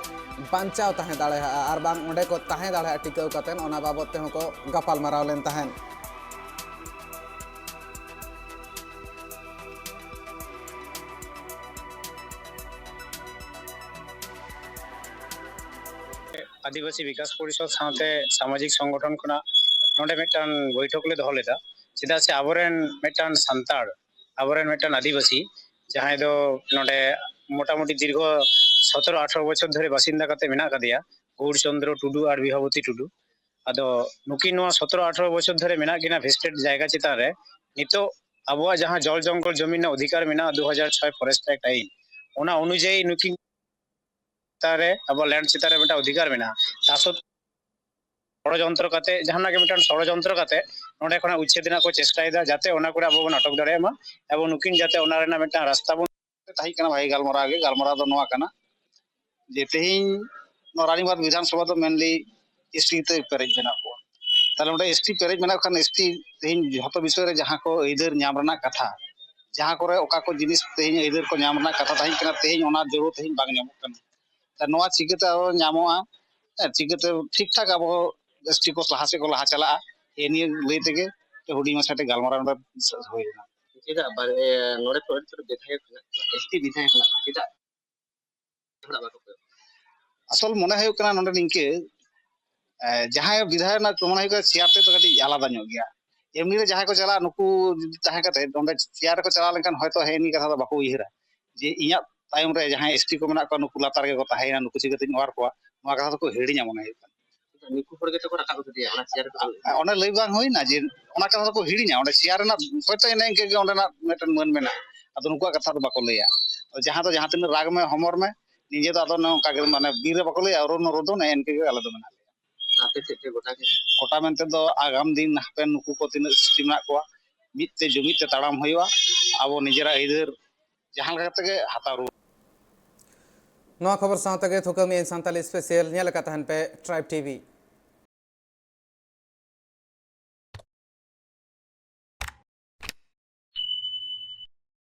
ᱵᱟᱧᱪᱟᱣ ᱛᱟᱦᱮᱸ ᱫᱟᱲᱮᱭᱟᱜᱼᱟ ᱟᱨ ᱵᱟᱝ ᱚᱸᱰᱮ ᱠᱚ ᱛᱟᱦᱮᱸ ᱫᱟᱲᱮᱭᱟᱜᱼᱟ ᱴᱤᱠᱟᱹᱣ ᱠᱟᱛᱮ, ᱚᱱᱟ ᱵᱟᱵᱚᱫ ᱛᱮᱦᱚᱸ ᱠᱚ ᱜᱟᱯᱟᱞ ᱢᱟᱨᱟᱣ ᱞᱮᱱ ᱛᱟᱦᱮᱸᱫ᱾ ᱟᱹᱫᱤᱵᱟᱹᱥᱤ ᱵᱤᱠᱟᱥ ᱯᱚᱨᱤᱥᱚᱫᱽ ᱥᱟᱶᱛᱮ ᱥᱟᱢᱟᱡᱤᱠ ᱥᱚᱝᱜᱚᱴᱷᱚᱱ ᱠᱷᱚᱱᱟᱜ ᱱᱚᱰᱮ ᱢᱤᱫᱴᱟᱝ ᱵᱳᱭᱴᱷᱚᱠ ᱞᱮ ᱫᱚᱦᱚ ᱞᱮᱫᱟ᱾ ᱪᱮᱫᱟᱜ ᱥᱮ ᱟᱵᱚᱨᱮᱱ ᱢᱤᱫᱴᱟᱝ ᱥᱟᱱᱛᱟᱲ, ᱟᱵᱚᱨᱮᱱ ᱢᱤᱫᱴᱟᱝ ᱟᱹᱫᱤᱵᱟᱹᱥᱤ, ᱡᱟᱦᱟᱸᱭ ᱫᱚ ᱱᱚᱰᱮ ᱢᱚᱴᱟᱢᱩᱴᱤ ᱫᱤᱨᱜᱷᱚ ᱥᱚᱛᱨᱚ ᱟᱴᱷᱨᱚ ᱵᱚᱪᱷᱚᱨ ᱫᱷᱚᱨᱮ ᱵᱟᱥᱤᱱᱫᱟ ᱠᱟᱛᱮ ᱢᱮᱱᱟᱜ ᱟᱠᱟᱫᱮᱭᱟ, ᱜᱳᱣᱩᱨ ᱪᱚᱱᱫᱨᱚ ᱴᱩᱰᱩ ᱟᱨ ᱵᱤᱵᱷᱟᱵᱚᱛᱤ ᱴᱩᱰᱩ᱾ ᱟᱫᱚ ᱱᱩᱠᱤᱱ ᱱᱚᱣᱟ ᱥᱚᱛᱨᱚ ᱟᱴᱷᱨᱚ ᱵᱚᱪᱷᱚᱨ ᱫᱷᱚᱨᱮ ᱢᱮᱱᱟᱜ ᱠᱤᱱᱟ ᱵᱷᱮᱥᱴᱮᱰ ᱡᱟᱭᱜᱟ ᱪᱮᱛᱟᱱ ᱨᱮ᱾ ᱱᱤᱛᱚᱜ ᱟᱵᱚᱣᱟᱜ ᱡᱟᱦᱟᱸ ᱡᱚᱞ ᱡᱚᱝᱜᱚᱞ ᱡᱚᱢᱤ ᱨᱮᱱᱟᱜ ᱚᱫᱷᱤᱠᱟᱨ ᱢᱮᱱᱟᱜᱼᱟ, ᱫᱩ ᱦᱟᱡᱟᱨ ᱪᱷᱚᱭ ᱯᱷᱚᱨᱮᱥᱴ ᱮᱠᱴ ᱟᱭᱤᱱ, ᱚᱱᱟ ᱚᱱᱩᱡᱟᱭᱤ ᱱᱩᱠᱤᱱ ᱪᱮᱛᱟᱱ ᱨᱮ, ᱟᱵᱚᱣᱟᱜ ᱞᱮᱱᱰ ᱪᱮᱛᱟᱱ ᱨᱮ ᱢᱤᱫᱴᱟᱝ ᱚᱫᱷᱤᱠᱟᱨ ᱢᱮᱱᱟᱜᱼᱟ᱾ ᱛᱟ ᱥᱚᱛ-, ᱥᱚᱲᱚᱡᱚᱱᱛᱨᱚ ᱠᱟᱛᱮ, ᱡᱟᱦᱟᱱᱟᱜ ᱜᱮ ᱢᱤᱫᱴᱟᱝ ᱥᱚᱲᱚᱡᱚᱱᱛᱨᱚ ᱠᱟᱛᱮ ᱱᱚᱸᱰᱮ ᱠᱷᱚᱱᱟᱜ ᱩᱪᱪᱷᱮᱫ ᱨᱮᱱᱟᱜ ᱠᱚ ᱪᱮᱥᱴᱟᱭᱮᱫᱟ, ᱡᱟᱛᱮ ᱚᱱᱟ ᱠᱚᱨᱮ ᱟᱵᱚ ᱵᱚᱱ ᱟᱴᱚᱠ ᱫᱟᱲᱮᱭᱟᱜ ᱢᱟ ᱮᱵᱚᱝ ᱱᱩᱠᱤᱱ ᱡᱟᱛᱮ ᱚᱱᱟ ᱨᱮᱱᱟᱜ ᱢᱤᱫᱴᱟᱝ ᱨᱟᱥᱛᱟ ᱵᱚᱱ ᱛᱟᱦᱮᱸ ᱠᱟᱱᱟ᱾ ᱵᱷᱟᱜᱮ ᱜᱟᱞᱢᱟᱨᱟᱣ ᱜᱮ, ᱜᱟᱞᱢᱟᱨᱟᱣ ᱫᱚ ᱱᱚᱣᱟ ᱠᱟᱱᱟ, ᱡᱮ ᱛᱮᱦᱮᱧ ᱱᱚᱣᱟ ᱨᱟᱱᱤᱵᱟᱸᱫᱷ ᱵᱤᱫᱷᱟᱱ ᱥᱚᱵᱷᱟ ᱫᱚ mainly ST ᱛᱮ ᱯᱮᱨᱮᱡ ᱢᱮᱱᱟᱜ ᱠᱚᱣᱟ᱾ ᱛᱟᱦᱞᱮ ᱚᱸᱰᱮ ST ᱯᱮᱨᱮᱡ ᱢᱮᱱᱟᱜ ᱠᱷᱟᱱ ST ᱛᱮᱦᱮᱧ ᱡᱷᱚᱛᱚ ᱵᱤᱥᱚᱭ ᱨᱮ ᱡᱟᱦᱟᱸ ᱠᱚ ᱟᱹᱭᱫᱟᱹᱨ ᱧᱟᱢ ᱨᱮᱱᱟᱜ ᱠᱟᱛᱷᱟ, ᱡᱟᱦᱟᱸ ᱠᱚᱨᱮ ᱚᱠᱟ ᱠᱚ ᱡᱤᱱᱤᱥ ᱛᱮᱦᱮᱧ ᱟᱹᱭᱫᱟᱹᱨ ᱠᱚ ᱧᱟᱢ ᱨᱮᱱᱟᱜ ᱠᱟᱛᱷᱟ ᱛᱟᱦᱮᱸ ᱠᱟᱱᱟ, ᱛᱮᱦᱮᱧ ᱚᱱᱟ ᱡᱳᱨ ᱛᱮᱦᱮᱧ ᱵᱟᱝ ᱧᱟᱢᱚᱜ ᱠᱟᱱᱟ᱾ ᱛᱟ ᱱᱚᱣᱟ ᱪᱤᱠᱟᱹᱛᱮ ᱟᱵᱚ ᱧᱟᱢᱚᱜᱼᱟ? ᱪᱤᱠᱟᱹᱛᱮ ᱴᱷᱤᱠ ᱴᱷᱟᱠ ᱟᱵᱚ ST ᱠᱚ ᱞᱟᱦᱟ ᱥᱮᱫ ᱠᱚ ᱞᱟᱦᱟ ᱪᱟᱞᱟᱜᱼᱟ? ᱮ ᱱᱤᱭᱟᱹ ᱞᱟᱹᱭ ᱛᱮᱜᱮ ᱦᱩᱰᱤᱧ ᱢᱟᱪᱷᱟ ᱛᱮ ᱜᱟᱞᱢᱟᱨᱟᱣ ᱱᱚᱰᱮ ᱦᱩᱭ ᱮᱱᱟ᱾ ᱪᱮᱫᱟᱜ ᱵᱟᱨ-, ᱮ, ᱱᱚᱰᱮ ᱠᱚ ᱟᱹᱰᱤ ᱩᱛᱟᱹᱨ ᱵᱤᱫᱷᱟᱭᱚᱠ ᱢᱮᱱᱟᱜ ᱠᱚᱣᱟ, ST ᱵᱤᱫᱷᱟᱭᱚᱠ ᱢᱮᱱᱟᱜ ᱠᱚᱣᱟ, ᱪᱮᱫᱟᱜ ᱚᱲᱟᱜ ᱵᱟᱠᱚ ᱠᱚᱭᱚᱜ? ᱟᱥᱚᱞ ᱢᱚᱱᱮ ᱦᱩᱭᱩᱜ ᱠᱟᱱᱟ ᱱᱚᱰᱮ ᱱᱤᱝᱠᱟᱹ, ᱮ, ᱡᱟᱦᱟᱸᱭ ᱵᱤᱫᱷᱟᱭᱚᱠ ᱨᱮᱱᱟᱜ ᱢᱚᱱᱮ ᱦᱩᱭᱩᱜ ᱠᱟᱱᱟ ᱪᱮᱭᱟᱨ ᱛᱮᱫ ᱫᱚ ᱠᱟᱹᱴᱤᱡ ᱟᱞᱟᱫᱟ ᱧᱚᱜ ᱜᱮᱭᱟ᱾ ᱮᱢᱱᱤ ᱨᱮ ᱡᱟᱦᱟᱸᱭ ᱠᱚ ᱪᱟᱞᱟᱜᱼᱟ, ᱱᱩᱠᱩ ᱡᱩᱫᱤ ᱛᱟᱦᱮᱸ ᱠᱟᱛᱮ ᱚᱸᱰᱮ ᱪᱮᱭᱟᱨ ᱨᱮᱠᱚ ᱪᱟᱞᱟᱣ ᱞᱮᱱᱠᱷᱟᱱ ᱦᱚᱭᱛᱳ ᱦᱮᱸ ᱱᱤᱭᱟᱹ ᱠᱟᱛᱷᱟ ᱫᱚ ᱵᱟᱠᱚ ᱩᱭᱦᱟᱹᱨᱟ ᱡᱮ ᱤᱧᱟᱹᱜ ᱛᱟᱭᱚᱢ ᱨᱮ ᱡᱟᱦᱟᱸᱭ ST ᱠᱚ ᱢᱮᱱᱟᱜ ᱠᱚᱣᱟ, ᱱᱩᱠᱩ ᱞᱟᱛᱟᱨ ᱨᱮᱜᱮ ᱠᱚ ᱛᱟᱦᱮᱸᱭᱮᱱᱟ, ᱱᱩᱠᱩ ᱪᱤᱠᱟᱹᱛᱤᱧ ᱚᱣᱟᱨ ᱠᱚᱣᱟ, ᱱᱚᱣᱟ ᱠᱟᱛᱷᱟ ᱫᱚᱠᱚ ᱦᱤᱲᱤᱧᱟ ᱢᱚᱱᱮ ᱦᱩᱭᱩᱜ ᱠᱟᱱᱟ᱾ ᱱᱩᱠᱩ ᱦᱚᱲ ᱜᱮᱛᱚ ᱠᱚ ᱨᱟᱠᱟᱵ ᱠᱮᱫᱮᱭᱟ ᱚᱱᱟ ᱪᱮᱭᱟᱨ ᱨᱮ᱾ ᱚᱱᱮ ᱞᱟᱹᱭ ᱵᱟᱝ ᱦᱩᱭᱱᱟ ᱡᱮ ᱚᱱᱟ ᱠᱟᱛᱷᱟ ᱫᱚᱠᱚ ᱦᱤᱲᱤᱧᱟ, ᱚᱸᱰᱮ ᱪᱮᱭᱟᱨ ᱨᱮᱱᱟᱜ ᱦᱚᱭᱛᱳ ᱮᱱᱮ ᱤᱱᱠᱟᱹ ᱜᱮ ᱚᱸᱰᱮᱱᱟᱜ ᱢᱤᱫᱴᱮᱱ ᱢᱟᱹᱱ ᱢᱮᱱᱟᱜᱼᱟ, ᱟᱫᱚ ᱱᱩᱠᱩᱣᱟᱜ ᱠᱟᱛᱷᱟ ᱫᱚ ᱵᱟᱠᱚ ᱞᱟᱹᱭᱟ᱾ ᱡᱟᱦᱟᱸ ᱫᱚ ᱡᱟᱦᱟᱸ ᱛᱤᱱᱟᱹᱜ ᱨᱟᱜᱽ ᱢᱮ ᱦᱚᱢᱚᱨ ᱢᱮ, ᱱᱤᱡᱮ ᱫᱚ ᱟᱫᱚ ᱱᱚᱝᱠᱟ ᱜᱮ, ᱢᱟᱱᱮ ᱵᱤᱨ ᱨᱮ ᱵᱟᱠᱚ ᱞᱟᱹᱭᱟ ᱨᱚᱱ ᱨᱚᱫᱚᱱ, ᱮᱱᱠᱟ ᱜᱮ ᱟᱞᱮ ᱫᱚ ᱢᱮᱱᱟᱜ ᱞᱮᱭᱟ᱾ ᱟᱯᱮ ᱥᱮᱫ ᱯᱮ ᱜᱚᱴᱟ ᱠᱮᱫᱟ? ᱜᱚᱴᱟ ᱢᱮᱱᱛᱮ ᱫᱚ ᱟᱜᱟᱢ ᱫᱤᱱ ᱦᱟᱯᱮᱱ ᱱᱩᱠᱩ ᱠᱚ ᱛᱤᱱᱟᱹᱜ ᱥᱨᱤᱥᱴᱤ ᱢᱮᱱᱟᱜ ᱠᱚᱣᱟ, ᱢᱤᱫ ᱛᱮ ᱡᱩᱢᱤᱫ ᱛᱮ ᱛᱟᱲᱟᱢ ᱦᱩᱭᱩᱜᱼᱟ᱾ ᱟᱵᱚ ᱱᱤᱡᱮᱨᱟᱜ ᱟᱹᱭᱫᱟᱹᱨ ᱡᱟᱦᱟᱸ ᱞᱮᱠᱟ ᱠᱟᱛᱮ ᱜᱮ ᱦᱟᱛᱟᱣ ᱨᱩᱣᱟᱹᱲ᱾ ᱱᱚᱣᱟ ᱠᱷᱚᱵᱚᱨ ᱥᱟᱶ ᱛᱮᱜᱮ ᱛᱷᱩᱠᱟᱹᱢ ᱤᱧ ᱥᱟᱱᱛᱟᱞᱤ special ᱧᱮᱞ ᱟᱠᱟᱫ ᱛᱟᱦᱮᱱ ᱯᱮ Tribe TV᱾